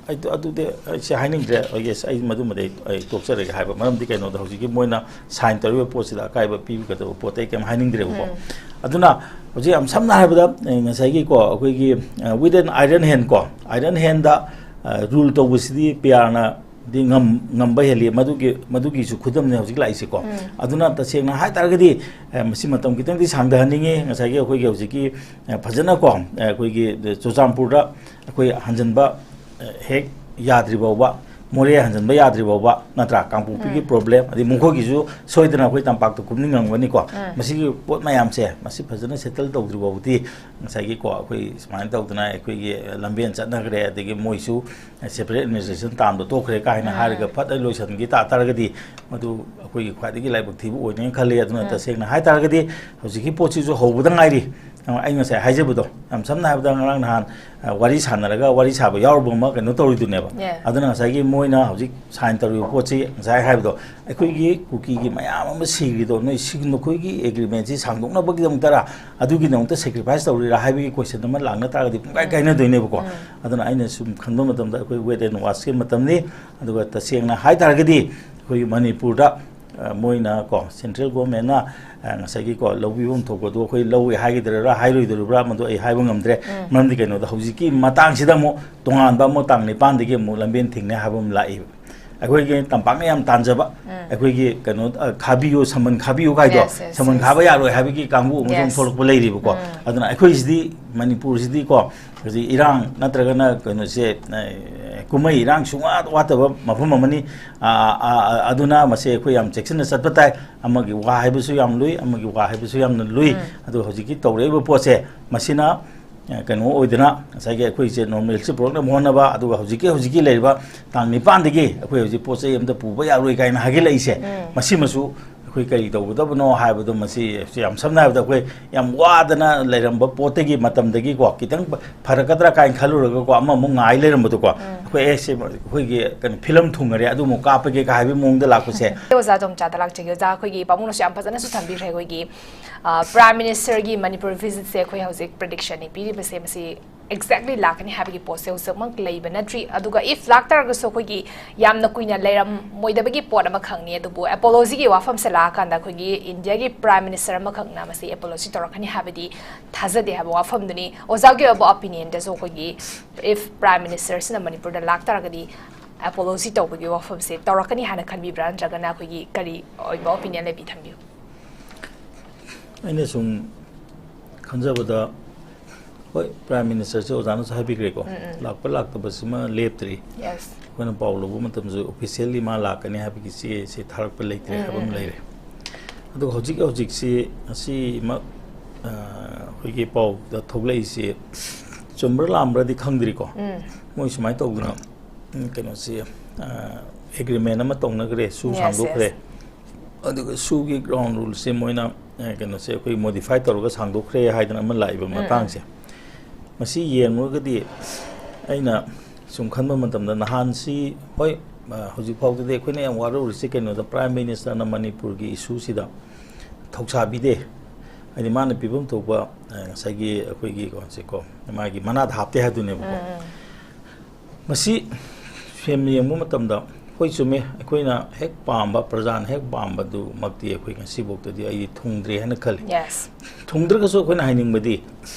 ꯑꯩ, ꯑꯗꯨꯗꯤ ꯑꯩꯁꯦ ꯍꯥꯏꯅꯤꯡꯗ꯭ꯔꯦ, ꯑꯩꯒꯤ, ꯑꯩ ꯃꯗꯨꯃꯗꯤ ꯑꯩ, ꯑꯩ ꯇꯣꯛꯆꯔꯒꯦ ꯍꯥꯏꯕ꯫ ꯃꯔꯝꯗꯤ ꯀꯩꯅꯣꯗ ꯍꯧꯖꯤꯛꯀꯤ ꯃꯣꯏꯅ sign ꯇꯧꯔꯤꯕ ꯄꯣꯠꯁꯤꯗ ꯑꯀꯥꯏꯕ ꯄꯤꯒꯗꯕ ꯄꯣꯠꯇ ꯑꯩ ꯀꯩꯝ ꯍꯥꯏꯅꯤꯡꯗ꯭ꯔꯦꯕꯀꯣ꯫ ꯎꯝ꯫ ꯑꯗꯨꯅ ꯍꯧꯖꯤꯛ ꯌꯥꯝ ꯁꯝꯅ ꯍꯥꯏꯔꯕꯗ, ꯑꯦ, ꯉꯁꯥꯏꯒꯤꯀꯣ, ꯑꯩꯈꯣꯏꯒꯤ, ꯑ, with an iron hand ꯀꯣ, iron hand ꯗ, ꯑ, rule ꯇꯧꯕꯁꯤꯗꯤ P R ꯅ ꯗꯤ ꯉꯝ-, ꯉꯝꯕ ꯍꯦꯜꯂꯤ꯫ ꯃꯗꯨꯒꯤ, ꯃꯗꯨꯒꯤꯁꯨ ꯈꯨꯗꯝꯅꯦ ꯍꯧꯖꯤꯛ ꯂꯥꯛꯏꯁꯦꯀꯣ꯫ ꯎꯝ꯫ ꯑꯗꯨꯅ ꯇꯁꯦꯡꯅ ꯍꯥꯏ ꯇꯥꯔꯒꯗꯤ, ꯑ, ꯃꯁꯤ ꯃꯇꯝ ꯈꯤꯇꯪꯗꯤ ꯁꯥꯡꯊꯍꯟꯅꯤꯡꯉꯤ꯫ ꯉꯁꯥꯏꯒꯤ ꯑꯩꯈꯣꯏꯒꯤ ꯍꯧꯖꯤꯛꯀꯤ, ꯑ, ꯐꯖꯅꯀꯣ, ꯑ, ꯑꯩꯈꯣꯏꯒꯤ ꯆꯨꯔꯆꯥꯟꯄꯨꯔꯗ ꯑꯩꯈꯣꯏ ꯍꯟꯖꯟꯕ, ꯑ, ꯍꯦꯛ ꯌꯥꯗ꯭ꯔꯤ ꯐꯥꯎꯕ, ꯃꯣꯔꯦ ꯍꯟꯖꯟꯕ ꯌꯥꯗ꯭ꯔꯤ ꯐꯥꯎꯕ, ꯅꯠꯇ꯭ꯔꯥ? ꯀꯥꯡꯄꯣꯛꯄꯤꯒꯤ ꯎꯝ꯫ Problem, ꯑꯗꯩ ꯃꯈꯣꯏꯒꯤꯁꯨ ꯁꯣꯏꯗꯅ ꯑꯩꯈꯣꯏ ꯇꯝꯄꯥꯛꯇ ꯀꯨꯝꯅꯤꯡꯉꯝꯒꯅꯤꯀꯣ꯫ ꯎꯝ꯫ ꯃꯁꯤꯒꯤ ꯄꯣꯠ ꯃꯌꯥꯝꯁꯦ, ꯃꯁꯤ ꯐꯖꯅ settle ꯇꯧꯗ꯭ꯔꯤ ꯐꯥꯎꯕꯗꯤ ꯉꯁꯥꯏꯒꯤꯀꯣ, ꯑꯩꯈꯣꯏ ꯁꯨꯃꯥꯏꯅ ꯇꯧꯗꯅ ꯑꯩꯈꯣꯏꯒꯤ ꯂꯝꯕꯦꯟ ꯆꯠꯅꯈ꯭ꯔꯦ, ꯑꯗꯒꯤ ꯃꯣꯏꯁꯨ separate administration ꯇꯥꯝꯗ ꯇꯣꯛꯈ꯭ꯔꯦ ꯀꯥꯏꯅ ꯎꯝ꯫ ꯍꯥꯏꯔꯒ ꯐꯠ ꯂꯣꯏꯁꯤꯟꯈꯤ ꯇꯥ ꯇꯥꯔꯒꯗꯤ, ꯃꯗꯨ ꯑꯩꯈꯣꯏꯒꯤ ꯈ꯭ꯋꯥꯏꯗꯒꯤ ꯂꯥꯏꯕꯛ ꯊꯤꯕ ꯑꯣꯏꯅꯦꯅ ꯈꯜꯂꯤ꯫ ꯑꯗꯨꯅ ꯎꯝ꯫ ꯇꯁꯦꯡꯅ ꯍꯥꯏ ꯇꯥꯔꯒꯗꯤ, ꯍꯧꯖꯤꯛꯀꯤ ꯄꯣꯠꯁꯤꯁꯨ ꯍꯧꯕꯗ ꯉꯥꯏꯔꯤ꯫ ꯑꯩ ꯉꯁꯥꯏ ꯍꯥꯏꯖꯕꯗꯣ, ꯌꯥꯝ ꯁꯝꯅ ꯍꯥꯏꯔꯕꯗ, ꯉꯔꯥꯡ ꯅꯍꯥꯟ, ꯑ, ꯋꯥꯔꯤ ꯁꯥꯟꯅꯔꯒ, ꯋꯥꯔꯤ ꯁꯥꯕ ꯌꯥꯎꯔꯨꯕ ꯑꯃ ꯀꯩꯅꯣ ꯇꯧꯔꯤꯗꯨꯅꯦꯕ꯫ Yeah. ꯑꯗꯨꯅ ꯉꯁꯥꯏꯒꯤ ꯃꯣꯏꯅ ꯍꯧꯖꯤꯛ sign ꯇꯧꯔꯤꯕ ꯄꯣꯠꯁꯤ, ꯉꯁꯥꯏ ꯍꯥꯏꯕꯗꯣ, ꯑꯩꯈꯣꯏꯒꯤ ꯀꯨꯀꯤꯒꯤ ꯃꯌꯥꯝ ꯑꯃ ꯁꯤꯈ꯭ꯔꯤꯗꯣ, ꯅꯣꯏ ꯁꯤ-, ꯅꯈꯣꯏꯒꯤ agreement ꯁꯤ ꯁꯥꯡꯗꯣꯛꯅꯕꯒꯤꯗꯃꯛꯇꯔꯥ, ꯑꯗꯨꯒꯤꯗꯃꯛꯇ sacrifice ꯇꯧꯔꯤꯔꯥ ꯍꯥꯏꯕꯒꯤ question ꯑꯃ ꯂꯥꯛꯅ ꯇꯥꯔꯒꯗꯤ ꯄꯨꯡꯀꯥꯏ ꯀꯥꯏꯅꯗꯣꯏꯅꯦꯕꯀꯣ꯫ ꯎꯝ꯫ ꯑꯗꯨꯅ ꯑꯩꯅ ꯁꯨꯝ ꯈꯟꯕ ꯃꯇꯝꯗ, ꯑꯩꯈꯣꯏ wait and watch ꯀꯤ ꯃꯇꯝꯅꯤ꯫ ꯑꯗꯨꯒ ꯇꯁꯦꯡꯅ ꯍꯥꯏ ꯇꯥꯔꯒꯗꯤ, ꯑꯩꯈꯣꯏꯒꯤ ꯃꯅꯤꯄꯨꯔꯗ, ꯑ, ꯃꯣꯏꯅ ꯀꯣ, central government ꯅ, ꯑ, ꯉꯁꯥꯏꯒꯤ ꯀꯣ, ꯂꯧꯕꯤꯐꯝ ꯊꯣꯛꯄꯗꯣ ꯑꯩꯈꯣꯏ ꯂꯧꯋꯦ ꯍꯥꯏꯒꯗ꯭ꯔꯥ ꯍꯥꯏꯔꯣꯏꯗꯣꯔꯤꯕ꯭ꯔꯥ, ꯃꯗꯨ ꯑꯩ ꯍꯥꯏꯕ ꯉꯝꯗ꯭ꯔꯦ꯫ ꯎꯝ꯫ ꯃꯔꯝꯗꯤ ꯀꯩꯅꯣꯗ, ꯍꯧꯖꯤꯛꯀꯤ ꯃꯇꯥꯡꯁꯤꯗ ꯑꯃꯨꯛ ꯇꯣꯉꯥꯟꯕ ꯑꯃꯨꯛ ꯇꯥꯡ ꯅꯤꯄꯥꯟꯗꯒꯤ ꯑꯃꯨꯛ ꯂꯝꯕꯦꯟ ꯊꯤꯡꯅꯤ ꯍꯥꯏꯕ ꯑꯃ ꯂꯥꯛꯏꯕ꯫ ꯑꯩꯈꯣꯏꯒꯤ ꯇꯝꯄꯥꯛꯅ ꯌꯥꯝ ꯇꯥꯟꯖꯕ, ꯎꯝ꯫ ꯑꯩꯈꯣꯏꯒꯤ ꯀꯩꯅꯣ, ꯑ, ꯈꯥꯕꯤꯌꯨ, ꯁꯃꯟ ꯈꯥꯕꯤꯌꯨ ꯀꯥꯏꯗꯣ, yes, yes, ꯁꯃꯟ yes꯫ ꯈꯥꯕ ꯌꯥꯔꯣꯏ ꯍꯥꯏꯕꯒꯤ ꯀꯥꯡꯕꯨ ꯑꯃꯁꯨ ꯑꯃꯨꯛ, yes꯫ ꯊꯣꯛꯂꯛꯄ ꯂꯩꯔꯤꯕꯀꯣ꯫ ꯎꯝ꯫ ꯑꯗꯨꯅ ꯑꯩꯈꯣꯏꯁꯤꯗꯤ, ꯃꯅꯤꯄꯨꯔꯁꯤꯗꯤꯀꯣ, ꯍꯧꯖꯤꯛ ꯏꯔꯥꯡ ꯅꯠꯇ꯭ꯔꯒꯅ ꯀꯩꯅꯣꯁꯦ, ꯑ, ꯀꯨꯝꯍꯩ ꯏꯔꯥꯡ ꯁꯨꯡꯋꯥꯠ ꯋꯥꯠꯇꯕ ꯃꯐꯝ ꯑꯃꯅꯤ꯫ ꯑ, ꯑ, ꯑ, ꯑꯗꯨꯅ ꯃꯁꯤ ꯑꯩꯈꯣꯏ ꯌꯥꯝ ꯆꯦꯛꯁꯤꯟꯅ ꯆꯠꯄ ꯇꯥꯏ꯫ ꯑꯃꯒꯤ ꯋꯥ ꯍꯥꯏꯕꯁꯨ ꯌꯥꯝ ꯂꯨꯏ, ꯑꯃꯒꯤ ꯋꯥ ꯍꯥꯏꯕꯁꯨ ꯌꯥꯝꯅ ꯂꯨꯏ꯫ ꯎꯝ꯫ ꯑꯗꯨꯒ ꯍꯧꯖꯤꯛꯀꯤ ꯇꯧꯔꯛꯏꯕ ꯄꯣꯠꯁꯦ, ꯃꯁꯤꯅ ꯑ, ꯀꯩꯅꯣ ꯑꯣꯏꯗꯅ, ꯉꯁꯥꯏꯒꯤ ꯑꯩꯈꯣꯏꯁꯦ normalcy ꯄꯨꯔꯛꯅꯕ ꯍꯣꯠꯅꯕ, ꯑꯗꯨꯒ ꯍꯧꯖꯤꯛꯀꯤ, ꯍꯧꯖꯤꯛꯀꯤ ꯂꯩꯔꯤꯕ ꯇꯥꯡ ꯅꯤꯄꯥꯟꯗꯒꯤ ꯑꯩꯈꯣꯏ ꯍꯧꯖꯤꯛ ꯄꯣꯠ ꯆꯩ ꯑꯝꯇ ꯄꯨꯕ ꯌꯥꯔꯣꯏ ꯀꯥꯏꯅ ꯍꯥꯏꯒꯠꯂꯛꯏꯁꯦ, ꯎꯝ꯫ ꯃꯁꯤꯃꯁꯨ ꯑꯩꯈꯣꯏ ꯀꯔꯤ ꯇꯧꯒꯗꯕꯅꯣ ꯍꯥꯏꯕꯗꯣ, ꯃꯁꯤ ꯌꯥꯝ ꯁꯝꯅ ꯍꯥꯏꯔꯕꯗ ꯑꯩꯈꯣꯏ ꯌꯥꯝ ꯋꯥꯗꯅ ꯂꯩꯔꯝꯕ ꯄꯣꯠꯇꯒꯤ ꯃꯇꯝꯗꯒꯤꯀꯣ, ꯈꯤꯇꯪ ꯐꯔꯛꯀꯗ꯭ꯔꯥ ꯀꯥꯏꯅ ꯈꯜꯂꯨꯔꯒꯀꯣ, ꯑꯃꯃꯨꯛ ꯉꯥꯏ ꯂꯩꯔꯝꯕꯗꯣꯀꯣ, ꯑꯩꯈꯣꯏ ꯑꯦ ꯁꯤ ꯑꯩꯈꯣꯏꯒꯤ ꯀꯩꯅꯣ ꯐꯤꯂꯝ ꯊꯨꯡꯉꯔꯦ, ꯑꯗꯨꯃꯨꯛ ꯀꯥꯞꯄꯒꯦ ꯀꯥ ꯍꯥꯏꯕꯒꯤ ꯃꯑꯣꯡꯗ ꯂꯥꯛꯄꯁꯦ꯫ ꯑꯣꯖꯥ ꯇꯣꯝꯆꯥꯗ ꯂꯥꯛꯆꯒꯦ꯫ ꯑꯣꯖꯥ, ꯑꯩꯈꯣꯏꯒꯤ ꯄꯥꯕꯨꯡꯅꯁꯨ ꯌꯥꯝ ꯐꯖꯅꯁꯨ ꯊꯝꯕꯤꯈ꯭ꯔꯦ꯫ ꯑꯩꯈꯣꯏꯒꯤ ꯄ꯭ꯔꯥꯏꯝ ꯃꯤꯅꯤꯁꯇꯔꯒꯤ ꯃꯅꯤꯄꯨꯔ ꯚꯤꯖꯤꯠꯁꯦ ꯑꯩꯈꯣꯏ ꯍꯧꯖꯤꯛ ꯄ꯭ꯔꯤꯗꯤꯛꯁꯟꯅꯤ ꯄꯤꯔꯤꯕꯁꯦ, ꯃꯁꯤ ꯑꯦꯛꯖꯦꯛꯂꯤ ꯂꯥꯛꯀꯅꯤ ꯍꯥꯏꯕꯒꯤ ꯄꯣꯠꯁꯦ ꯍꯧꯖꯤꯛꯃꯛ ꯂꯩꯕ ꯅꯠꯇ꯭ꯔꯤ꯫ ꯑꯗꯨꯒ ꯏꯐ ꯂꯥꯛꯇꯥꯔꯒꯁꯨ ꯑꯩꯈꯣꯏꯒꯤ ꯌꯥꯝꯅ ꯀꯨꯏꯅ ꯂꯩꯔꯝꯃꯣꯏꯗꯕꯒꯤ ꯄꯣꯠ ꯑꯃꯈꯛꯅꯤ꯫ ꯑꯗꯨꯕꯨ ꯑꯦꯄꯣꯂꯣꯖꯤꯒꯤ ꯋꯥꯐꯝꯁꯦ ꯂꯥꯛꯑꯀꯥꯟꯗ ꯑꯩꯈꯣꯏꯒꯤ ꯏꯟꯗꯤꯌꯥꯒꯤ ꯄ꯭ꯔꯥꯏꯝ ꯃꯤꯅꯤꯁꯇꯔ ꯑꯃꯈꯛꯅ ꯃꯁꯤ ꯑꯦꯄꯣꯂꯣꯖꯤ ꯇꯧꯔꯛꯀꯅꯤ ꯍꯥꯏꯕꯗꯤ ꯊꯥꯖꯗꯦ ꯍꯥꯏꯕ ꯋꯥꯐꯝꯗꯨꯅꯤ꯫ ꯑꯣꯖꯥꯒꯤ ꯑꯣꯏꯕ ꯑꯣꯄꯤꯅꯤꯌꯟꯗꯁꯨ ꯑꯩꯈꯣꯏꯒꯤ ꯏꯐ ꯄ꯭ꯔꯥꯏꯝ ꯃꯤꯅꯤꯁꯇꯔꯁꯤꯅ ꯃꯅꯤꯄꯨꯔꯗ ꯂꯥꯛꯇꯥꯔꯒꯗꯤ ꯑꯦꯄꯣꯂꯣꯖꯤ ꯇꯧꯕꯒꯤ ꯋꯥꯐꯝꯁꯦ ꯇꯧꯔꯛꯀꯅꯤ ꯍꯥꯏꯅ ꯈꯟꯕꯤꯕ꯭ꯔꯥ, ꯅꯠꯇ꯭ꯔꯒꯅ ꯑꯩꯈꯣꯏꯒꯤ ꯀꯔꯤ ꯑꯣꯏꯕ ꯑꯣꯄꯤꯅꯤꯌꯟ ꯂꯩꯕꯤ? ꯊꯝꯕꯤꯌꯨ꯫ ꯑꯩꯅ ꯁꯨꯝ ꯈꯟꯖꯕꯗ, ꯍꯣꯏ, ꯄ꯭ꯔꯥꯏꯝ ꯃꯤꯅꯤꯁꯇꯔꯁꯦ ꯑꯣꯖꯥꯅꯁꯨ ꯍꯥꯏꯕꯤꯈ꯭ꯔꯦꯀꯣ, ꯎꯝ, ꯎꯝ꯫ ꯂꯥꯛꯄ ꯂꯥꯛꯇꯕꯁꯤꯃ ꯂꯦꯞꯇ꯭ꯔꯤ꯫ ꯌꯦꯁ꯫ ꯑꯩꯈꯣꯏꯅ ꯄꯥꯎ ꯂꯧꯕ ꯃꯇꯝꯁꯨ ꯑꯣꯐꯤꯁꯤꯌꯦꯜꯂꯤ ꯃꯥ ꯂꯥꯛꯀꯅꯤ ꯍꯥꯏꯕꯒꯤ ꯆꯦꯁꯦ ꯊꯥꯔꯛꯄ ꯂꯩꯇ꯭ꯔꯦ ꯎꯝ, ꯍꯥꯏꯕ ꯑꯃ ꯎꯝ, ꯎꯝ꯫ ꯂꯩꯔꯦ꯫ ꯑꯗꯨꯒ ꯍꯧꯖꯤꯛ ꯍꯧꯖꯤꯛꯁꯤ ꯉꯁꯤꯃꯛ, ꯑ, ꯑꯩꯈꯣꯏꯒꯤ ꯄꯥꯎꯗ ꯊꯣꯛꯂꯛꯏꯁꯤ ꯆꯨꯝꯕ꯭ꯔꯥ ꯂꯥꯟꯕ꯭ꯔꯥꯗꯤ ꯈꯪꯗ꯭ꯔꯤꯀꯣ꯫ ꯎꯝ꯫ ꯃꯣꯏ ꯁꯨꯃꯥꯏꯅ ꯇꯧꯗꯅ, ꯎꯝ, ꯀꯩꯅꯣꯁꯤ, ꯑ, ꯑꯦꯒ꯭ꯔꯤꯃꯦꯟ ꯑꯃ ꯇꯧꯅꯈ꯭ꯔꯦ, ꯁꯨ ꯌꯦꯁ, ꯁꯥꯡꯗꯣꯛꯈ꯭ꯔꯦ꯫ ꯌꯦꯁ꯫ ꯑꯗꯨꯒ ꯁꯨꯒꯤ ꯒ꯭ꯔꯥꯎꯟ ꯔꯨꯜꯁꯦ ꯃꯣꯏꯅ, ꯑ, ꯀꯩꯅꯣꯁꯦ ꯑꯩꯈꯣꯏ ꯃꯣꯗꯤꯐꯥꯏ ꯇꯧꯔꯒ ꯁꯥꯡꯗꯣꯛꯈ꯭ꯔꯦ ꯍꯥꯏꯗꯅ ꯑꯃ ꯂꯥꯛꯏꯕ ꯎꯝ, ꯎꯝ꯫ ꯃꯇꯥꯡꯁꯦ꯫ ꯃꯁꯤ ꯌꯦꯡꯂꯨꯔꯒꯗꯤ ꯑꯩꯅ ꯁꯨꯝ ꯈꯟꯕ ꯃꯇꯝꯗ ꯅꯍꯥꯟꯁꯤ, ꯍꯣꯏ, ꯑ, ꯍꯧꯖꯤꯛ ꯐꯥꯎꯗꯗꯤ ꯑꯩꯈꯣꯏꯅ ꯌꯥꯝ ꯋꯥꯔꯧꯔꯤꯁꯤ ꯀꯩꯅꯣꯗ, ꯄ꯭ꯔꯥꯏꯝ ꯃꯤꯅꯤꯁꯇꯔꯅ ꯃꯅꯤꯄꯨꯔꯒꯤ ꯏꯁꯨꯁꯤꯗ ꯊꯧꯁꯥꯕꯤꯗꯦ꯫ ꯍꯥꯏꯗꯤ ꯃꯥꯅ ꯄꯤꯐꯝ ꯊꯣꯛꯄ, ꯑ, ꯉꯁꯥꯏꯒꯤ ꯑꯩꯈꯣꯏꯒꯤ ꯀꯩꯅꯣꯁꯦꯀꯣ, ꯃꯥꯒꯤ ꯃꯅꯥꯗ ꯍꯥꯞꯇꯦ ꯍꯥꯏꯗꯨꯅꯦꯕꯀꯣ꯫ ꯎꯝ, ꯎꯝ꯫ ꯃꯁꯤ ꯁꯦꯝ ꯌꯦꯡꯕ ꯃꯇꯝꯗ, ꯍꯣꯏ, ꯆꯨꯝꯃꯦ, ꯑꯩꯈꯣꯏꯅ ꯍꯦꯛ ꯄꯥꯝꯕ, ꯄ꯭ꯔꯖꯥꯅ ꯍꯦꯛ ꯄꯥꯝꯕꯗꯨꯃꯛꯇꯤ ꯑꯩꯈꯣꯏ ꯉꯁꯤꯐꯥꯎꯗꯗꯤ ꯑꯩꯗꯤ ꯊꯨꯡꯗ꯭ꯔꯦ ꯍꯥꯏꯅ ꯈꯜꯂꯤ꯫ ꯌꯦꯁ꯫ ꯊꯨꯡꯗ꯭ꯔꯒꯁꯨ ꯑꯩꯈꯣꯏꯅ ꯍꯥꯏꯅꯤꯡꯕꯗꯤ,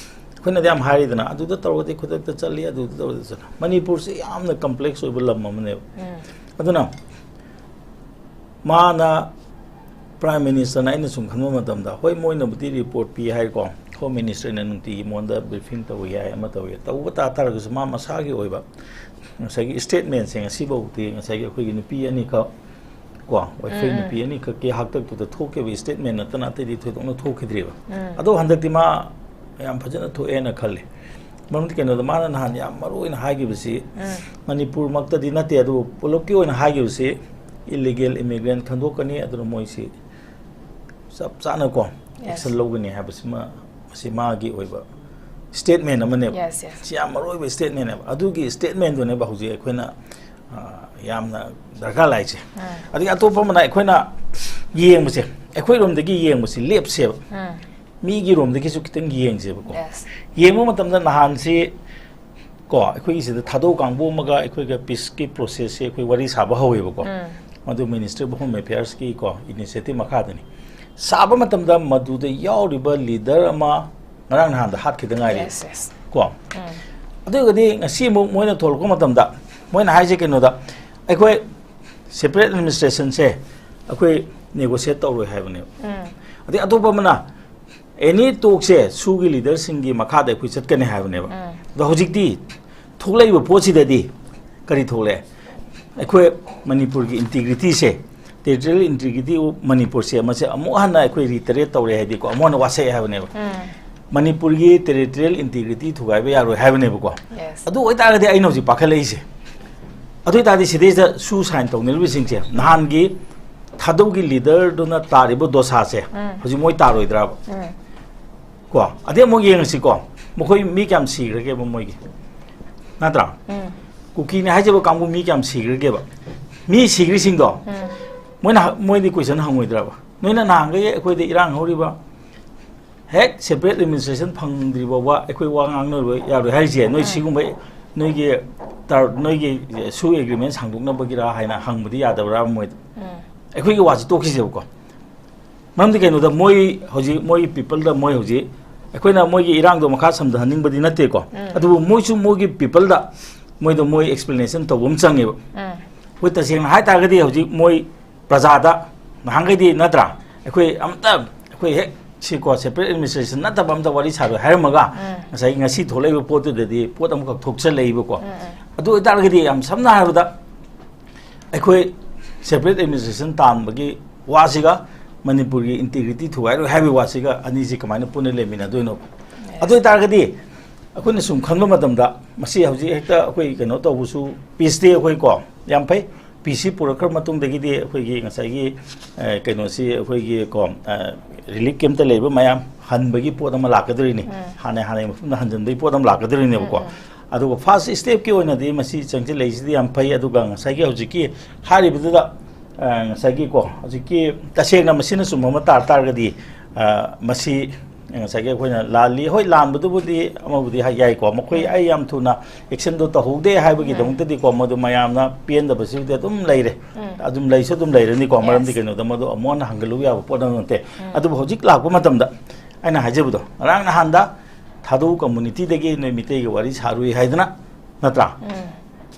ꯑꯩꯈꯣꯏꯅꯗꯤ ꯌꯥꯝ ꯍꯥꯏꯔꯤꯗꯅ, "ꯑꯗꯨꯗ ꯇꯧꯔꯒꯗꯤ ꯈꯨꯗꯛꯇ ꯆꯠꯂꯤ, ꯑꯗꯨꯗ ꯇꯧꯔꯒꯗꯤ ꯆꯠꯂꯤ"꯫ ꯃꯅꯤꯄꯨꯔꯁꯦ ꯌꯥꯝꯅ ꯀꯝꯄ꯭ꯂꯦꯛꯁ ꯑꯣꯏꯕ ꯂꯝ ꯑꯃꯅꯦꯕ꯫ ꯎꯝ꯫ ꯑꯗꯨꯅ ꯃꯥꯅ ꯄ꯭ꯔꯥꯏꯝ ꯃꯤꯅꯤꯁꯇꯔꯅ, ꯑꯩꯅ ꯁꯨꯝ ꯈꯟꯕ ꯃꯇꯝꯗ, ꯍꯣꯏ, ꯃꯣꯏꯅꯕꯨꯗꯤ ꯔꯤꯄꯣꯔꯠ ꯄꯤ ꯍꯥꯏꯀꯣ, ꯍꯣꯝ ꯃꯤꯅꯤꯁꯇꯔꯅ ꯅꯨꯡꯇꯤꯒꯤ ꯃꯉꯣꯟꯗ ꯕ꯭ꯔꯤꯐꯤꯡ ꯇꯧꯕ ꯌꯥꯏ, ꯑꯃ ꯇꯧꯕ ꯌꯥꯏ, ꯇꯧꯕ ꯇꯥ ꯇꯥꯔꯒꯁꯨ ꯃꯥ ꯃꯁꯥꯒꯤ ꯑꯣꯏꯕ ꯉꯁꯥꯏꯒꯤ ꯁ꯭ꯇꯦꯠꯃꯦꯟꯁꯦ ꯉꯁꯤꯐꯥꯎꯗꯤ ꯉꯁꯥꯏꯒꯤ ꯑꯩꯈꯣꯏꯒꯤ ꯅꯨꯄꯤ ꯑꯅꯤꯈꯛ ꯀꯣ, ꯋꯥꯏꯐꯩ ꯎꯝ, ꯎꯝ꯫ ꯅꯨꯄꯤ ꯑꯅꯤꯈꯛꯀꯤ ꯍꯥꯛꯇꯛꯇꯨꯗ ꯊꯣꯛꯈꯤꯕ ꯁ꯭ꯇꯦꯠꯃꯦꯟ ꯅꯠꯇꯅ ꯑꯇꯩꯗꯤ ꯊꯣꯏꯗꯣꯛꯅ ꯊꯣꯛꯈꯤꯗ꯭ꯔꯤꯕ꯫ ꯎꯝ꯫ ꯑꯗꯣ ꯍꯟꯗꯛꯇꯤ ꯃꯥ ꯌꯥꯝ ꯐꯖꯅ ꯊꯣꯛꯑꯦꯅ ꯈꯜꯂꯤ꯫ ꯃꯔꯝꯗꯤ ꯀꯩꯅꯣꯗ ꯃꯥꯅ ꯅꯍꯥꯟ ꯌꯥꯝ ꯃꯔꯨ ꯑꯣꯏꯅ ꯍꯥꯏꯈꯤꯕꯁꯤ, ꯎꯝ꯫ ꯃꯅꯤꯄꯨꯔꯃꯛꯇꯗꯤ ꯅꯠꯇꯦ, ꯑꯗꯨꯕꯨ ꯄꯨꯂꯞꯀꯤ ꯑꯣꯏꯅ ꯍꯥꯏꯈꯤꯕꯁꯤ, ꯏꯂꯤꯒꯦꯜ ꯏꯃꯤꯒ꯭ꯔꯦꯟ ꯈꯟꯗꯣꯛꯀꯅꯤ, ꯑꯗꯨꯅ ꯃꯣꯏꯁꯤ ꯆꯞ ꯆꯥꯅꯀꯣ Yes. action ꯂꯧꯒꯅꯤ ꯍꯥꯏꯕꯁꯤꯃ, ꯃꯁꯤ ꯃꯥꯒꯤ ꯑꯣꯏꯕ statement ꯑꯃꯅꯦꯕ꯫ Yes, yes. ꯁꯤ ꯌꯥꯝ ꯃꯔꯨ ꯑꯣꯏꯕ statement ꯅꯦꯕ꯫ ꯑꯗꯨꯒꯤ statement ꯗꯨꯅꯦꯕ ꯍꯧꯖꯤꯛ ꯑꯩꯈꯣꯏꯅ, ꯑ, ꯌꯥꯝꯅ ꯗꯔꯀꯥꯔ ꯂꯥꯛꯏꯁꯦ꯫ ꯑꯗꯒꯤ ꯑꯇꯣꯞꯄ ꯑꯃꯅ ꯑꯩꯈꯣꯏꯅ ꯌꯦꯡꯕꯁꯦ, ꯑꯩꯈꯣꯏꯔꯣꯝꯗꯒꯤ ꯌꯦꯡꯕꯁꯦ ꯂꯦꯞꯁꯦꯕ꯫ ꯎꯝ. ꯃꯤꯒꯤ ꯔꯣꯝꯗꯒꯤꯁꯨ ꯈꯤꯇꯪ ꯌꯦꯡꯁꯦꯕꯀꯣ꯫ Yes. ꯌꯦꯡꯕ ꯃꯇꯝꯗ ꯅꯍꯥꯟꯁꯤ ꯀꯣ, ꯑꯩꯈꯣꯏꯒꯤ ꯁꯤꯗ ꯊꯥꯗꯧ ꯀꯥꯡꯕꯨ ꯑꯃꯒ ꯑꯩꯈꯣꯏꯒ peace ꯀꯤ process ꯁꯦ ꯑꯩꯈꯣꯏ ꯋꯥꯔꯤ ꯁꯥꯕ ꯍꯧꯋꯦꯕꯀꯣ꯫ ꯎꯝ. ꯃꯗꯨ Ministry of Home Affairs ꯀꯤ ꯀꯣ initiative ꯃꯈꯥꯗꯅꯤ꯫ ꯁꯥꯕ ꯃꯇꯝꯗ ꯃꯗꯨꯗ ꯌꯥꯎꯔꯤꯕ leader ꯑꯃ ꯉꯔꯥꯡ ꯅꯍꯥꯟꯗ ꯍꯥꯠꯈꯤꯗ ꯉꯥꯏꯔꯤ꯫ Yes, yes. ꯀꯣ꯫ ꯑꯗꯨ ꯑꯣꯏꯔꯒꯗꯤ ꯉꯁꯤ ꯑꯃꯨꯛ ꯃꯣꯏꯅ ꯊꯣꯛꯂꯛꯄ ꯃꯇꯝꯗ ꯃꯣꯏꯅ ꯍꯥꯏꯁꯦ ꯀꯩꯅꯣꯗ, ꯑꯩꯈꯣꯏ separate administration ꯁꯦ ꯑꯩꯈꯣꯏ negotiate ꯇꯧꯔꯣꯏ ꯍꯥꯏꯕꯅꯦꯕ꯫ ꯎꯝ. ꯑꯗꯩ ꯑꯇꯣꯞꯄ ꯑꯃꯅ any talk ꯁꯦ ꯁꯨꯒꯤ leader ꯁꯤꯡꯒꯤ ꯃꯈꯥꯗ ꯑꯩꯈꯣꯏ ꯆꯠꯀꯅꯤ ꯍꯥꯏꯕꯅꯦꯕ꯫ ꯎꯝ. ꯑꯗꯣ ꯍꯧꯖꯤꯛꯇꯤ ꯊꯣꯛꯂꯛꯏꯕ ꯄꯣꯠꯁꯤꯗꯗꯤ ꯀꯔꯤ ꯊꯣꯛꯂꯛꯑꯦ? ꯑꯩꯈꯣꯏ ꯃꯅꯤꯄꯨꯔꯒꯤ integrity say, territorial integrity of ꯃꯅꯤꯄꯨꯔꯁꯦ, ꯃꯁꯤ ꯑꯃꯨꯛ ꯍꯟꯅ ꯑꯩꯈꯣꯏ reiterate ꯇꯧꯔꯦ ꯍꯥꯏꯗꯤꯀꯣ, ꯑꯃꯨꯛ ꯍꯟꯅ ꯋꯥꯁꯛꯑꯦ ꯍꯥꯏꯕꯅꯦꯕ꯫ ꯎꯝ. ꯃꯅꯤꯄꯨꯔꯒꯤ territorial integrity ꯊꯨꯒꯥꯏꯕ ꯌꯥꯔꯣꯏ ꯍꯥꯏꯕꯅꯦꯕꯀꯣ꯫ Yes. ꯑꯗꯨ ꯑꯣꯏꯇꯥꯔꯒꯗꯤ ꯑꯩꯅ ꯍꯧꯖꯤꯛ ꯄꯥꯈꯠꯂꯛꯏꯁꯦ, ꯑꯗꯨ ꯑꯣꯏꯇꯥꯔꯗꯤ ꯁꯤꯗꯩꯁꯤꯗ ꯁꯨ sign ꯇꯧꯅꯔꯤꯕꯁꯤꯡꯁꯦ, ꯅꯍꯥꯟꯒꯤ ꯊꯥꯗꯧꯒꯤ leader ꯗꯨꯅ ꯇꯥꯔꯤꯕ ꯗꯣꯁꯥꯁꯦ ꯎꯝ. ꯍꯧꯖꯤꯛ ꯃꯣꯏ ꯇꯥꯔꯣꯏꯗ꯭ꯔꯕ? ꯎꯝ. ꯀꯣ, ꯑꯗꯩ ꯑꯃꯨꯛ ꯌꯦꯡꯉꯁꯤꯀꯣ, ꯃꯈꯣꯏ ꯃꯤ ꯀꯌꯥꯝ ꯁꯤꯈ꯭ꯔꯒꯦꯕ ꯃꯣꯏꯒꯤ? ꯅꯠꯇ꯭ꯔꯥ? ꯎꯝ. ꯀꯨꯀꯤꯅꯦ ꯍꯥꯏꯖꯕ ꯀꯥꯡꯕꯨ ꯃꯤ ꯀꯌꯥꯝ ꯁꯤꯈ꯭ꯔꯒꯦꯕ? ꯃꯤ ꯁꯤꯈ꯭ꯔꯤꯁꯤꯡꯗꯣ ꯎꯝ. ꯃꯣꯏꯅ ꯍ-, ꯃꯣꯏꯗꯤ question ꯍꯪꯉꯣꯏꯗ꯭ꯔꯕ? ꯅꯣꯏꯅ ꯅꯍꯥꯟꯈꯩ ꯑꯩꯈꯣꯏꯗ ꯏꯔꯥꯡ ꯍꯧꯔꯤꯕ, ꯍꯦꯛ separate administration ꯐꯪꯗ꯭ꯔꯤ ꯐꯥꯎꯕ ꯑꯩꯈꯣꯏ ꯋꯥ ꯉꯥꯡꯅꯔꯣꯏ, ꯌꯥꯔꯣꯏ ꯍꯥꯏꯔꯤꯁꯦ, ꯅꯣꯏ ꯎꯝ. ꯁꯤꯒꯨꯝꯕ ꯅꯣꯏꯒꯤ ꯇꯔ-, ꯅꯣꯏꯒꯤ ꯁꯨ agreement ꯁꯥꯡꯗꯣꯛꯅꯕꯒꯤꯔꯥ ꯍꯥꯏꯅ ꯍꯪꯕꯗꯤ ꯌꯥꯗꯕ꯭ꯔꯥ ꯃꯣꯏꯗ? ꯎꯝ. ꯑꯩꯈꯣꯏꯒꯤ ꯋꯥꯁꯤ ꯇꯣꯛꯈꯤꯁꯦꯕꯀꯣ꯫ ꯃꯔꯝꯗꯤ ꯀꯩꯅꯣꯗ ꯃꯣꯏ ꯍꯧꯖꯤꯛ ꯃꯣꯏꯒꯤ people ꯗ ꯃꯣꯏ ꯍꯧꯖꯤꯛ ꯑꯩꯈꯣꯏꯅ ꯃꯣꯏꯒꯤ ꯏꯔꯥꯡꯗꯣ ꯃꯈꯥ ꯁꯝꯊꯍꯟꯅꯤꯡꯕꯗꯤ ꯅꯠꯇꯦꯀꯣ꯫ ꯎꯝ. ꯑꯗꯨꯕꯨ ꯃꯣꯏꯁꯨ ꯃꯣꯏꯒꯤ people ꯗ ꯃꯣꯏꯗꯣ ꯃꯣꯏ explanation ꯇꯧꯕ ꯑꯃ ꯆꯪꯉꯦꯕ꯫ ꯎꯝ. ꯑꯩꯈꯣꯏ ꯇꯁꯦꯡꯅ ꯍꯥꯏ ꯇꯥꯔꯒꯗꯤ ꯍꯧꯖꯤꯛ ꯃꯣꯏ ꯄ꯭ꯔꯖꯥꯗ ꯅꯍꯥꯟꯈꯩꯗꯤ ꯅꯠꯇ꯭ꯔꯥ, ꯑꯩꯈꯣꯏ ꯑꯝꯇ ꯑꯩꯈꯣꯏ ꯍꯦꯛ ꯁꯤꯀꯣ separate administration ꯅꯠꯇꯕ ꯑꯝꯇ ꯋꯥꯔꯤ ꯁꯥꯔꯣꯏ ꯍꯥꯏꯔꯝꯃꯒ ꯎꯝ. ꯉꯁꯥꯏ ꯉꯁꯤ ꯊꯣꯛꯂꯛꯏꯕ ꯄꯣꯠꯇꯨꯗꯗꯤ ꯄꯣꯠ ꯑꯃꯈꯛ ꯊꯣꯛꯆꯜꯂꯛꯏꯕꯀꯣ꯫ ꯎꯝ, ꯎꯝ. ꯑꯗꯨ ꯑꯣꯏꯇꯥꯔꯒꯗꯤ ꯌꯥꯝ ꯁꯝꯅ ꯍꯥꯏꯔꯕꯗ ꯑꯩꯈꯣꯏ separate administration ꯇꯥꯟꯕꯒꯤ ꯋꯥꯁꯤꯒ ꯃꯅꯤꯄꯨꯔꯒꯤ integrity ꯊꯨꯒꯥꯏꯔꯣꯏ ꯍꯥꯏꯕꯒꯤ ꯋꯥꯁꯤꯒ ꯑꯅꯤꯁꯤ ꯀꯃꯥꯏꯅ ꯄꯨꯟꯅ ꯂꯩꯃꯤꯟꯅꯗꯣꯏꯅꯣ? ꯑꯗꯨ ꯑꯣꯏꯇꯥꯔꯒꯗꯤ ꯑꯩꯈꯣꯏꯅ ꯁꯨꯝ ꯈꯟꯕ ꯃꯇꯝꯗ ꯃꯁꯤ ꯍꯧꯖꯤꯛ ꯍꯦꯛꯇ ꯑꯩꯈꯣꯏ ꯀꯩꯅꯣ ꯇꯧꯕꯁꯨ, peace ꯗꯤ ꯑꯩꯈꯣꯏ ꯀꯣ ꯌꯥꯝ ꯐꯩ, ꯄꯤ ꯁꯤ ꯄꯨꯔꯛꯈ꯭ꯔ ꯃꯇꯨꯡꯗꯒꯤꯗꯤ ꯑꯩꯈꯣꯏꯒꯤ ꯉꯁꯥꯏꯒꯤ, ꯑ, ꯀꯩꯅꯣꯁꯤ ꯑꯩꯈꯣꯏꯒꯤ ꯀꯣ, ꯑ, ꯔꯤꯂꯤꯐ ꯀꯦꯝꯞꯇ ꯂꯩꯔꯤꯕ ꯃꯌꯥꯝ ꯍꯟꯕꯒꯤ ꯄꯣꯠ ꯑꯃ ꯂꯥꯛꯀꯗꯣꯔꯤꯅꯤ꯫ ꯎꯝ꯫ ꯍꯥꯟꯅ, ꯍꯥꯟꯅꯒꯤ ꯃꯐꯝꯗ ꯍꯟꯖꯤꯟꯕꯒꯤ ꯄꯣꯠ ꯑꯃ ꯂꯥꯛꯀꯗꯣꯔꯤꯅꯦꯕꯀꯣ꯫ ꯎꯝ, ꯎꯝ꯫ ꯑꯗꯨꯒ ꯐꯥꯔꯁ ꯁ꯭ꯇꯦꯞꯀꯤ ꯑꯣꯏꯅꯗꯤ ꯃꯁꯤ ꯆꯪꯁꯤꯜꯂꯛꯏꯁꯤꯗꯤ ꯌꯥꯝ ꯐꯩ꯫ ꯑꯗꯨꯒ ꯉꯁꯥꯏꯒꯤ ꯍꯧꯖꯤꯛꯀꯤ ꯍꯥꯏꯔꯤꯕꯗꯨꯗ, ꯑ, ꯉꯁꯥꯏꯒꯤꯀꯣ, ꯍꯧꯖꯤꯛꯀꯤ ꯇꯁꯦꯡꯅ ꯃꯁꯤꯅ ꯆꯨꯝꯕ ꯑꯃ ꯇꯥꯔ ꯇꯥꯔꯒꯗꯤ, ꯑ, ꯃꯁꯤ ꯉꯁꯥꯏꯒꯤ ꯑꯩꯈꯣꯏꯅ ꯂꯥꯜꯂꯤ, ꯍꯣꯏ, ꯂꯥꯟꯕꯗꯨꯕꯨꯗꯤ ꯑꯃꯕꯨꯗꯤ ꯍꯥꯏ-, ꯌꯥꯏꯀꯣ, ꯃꯈꯣꯏ ꯎꯝ꯫ ꯑꯩ ꯌꯥꯝ ꯊꯨꯅ ꯑꯦꯛꯁꯟꯗꯣ ꯇꯧꯍꯧꯗꯦ ꯍꯥꯏꯕꯒꯤꯗꯃꯛꯇꯗꯤꯀꯣ, ꯎꯝ꯫ ꯃꯗꯨ ꯃꯌꯥꯝꯅ ꯄꯦꯟꯗꯕꯁꯤꯕꯨꯗꯤ ꯑꯗꯨꯝ ꯂꯩꯔꯦ꯫ ꯎꯝ꯫ ꯑꯗꯨꯝ ꯂꯩꯁꯨ ꯑꯗꯨꯝ ꯂꯩꯔꯅꯤꯀꯣ, ꯃꯔꯝꯗꯤ ꯌꯦꯁ꯫ ꯀꯩꯅꯣꯗ ꯃꯗꯨ ꯑꯃꯨꯛ ꯍꯟꯅ ꯍꯪꯒꯠꯂꯨ ꯌꯥꯕ ꯄꯣꯠ ꯑꯃ ꯅꯠꯇꯦ꯫ ꯎꯝ꯫ ꯑꯗꯨꯕꯨ ꯍꯧꯖꯤꯛ ꯂꯥꯛꯄ ꯃꯇꯝꯗ ꯑꯩꯅ ꯍꯥꯏꯖꯕꯗꯣ, ꯉꯔꯥꯡ ꯅꯍꯥꯟꯗ ꯊꯥꯗꯧ ꯀꯝꯃꯨꯅꯤꯇꯤꯗꯒꯤ ꯅꯣꯏ ꯃꯤꯇꯩꯒ ꯋꯥꯔꯤ ꯁꯥꯔꯨꯏ ꯍꯥꯏꯗꯅ, ꯅꯠꯇ꯭ꯔꯥ? ꯎꯝ꯫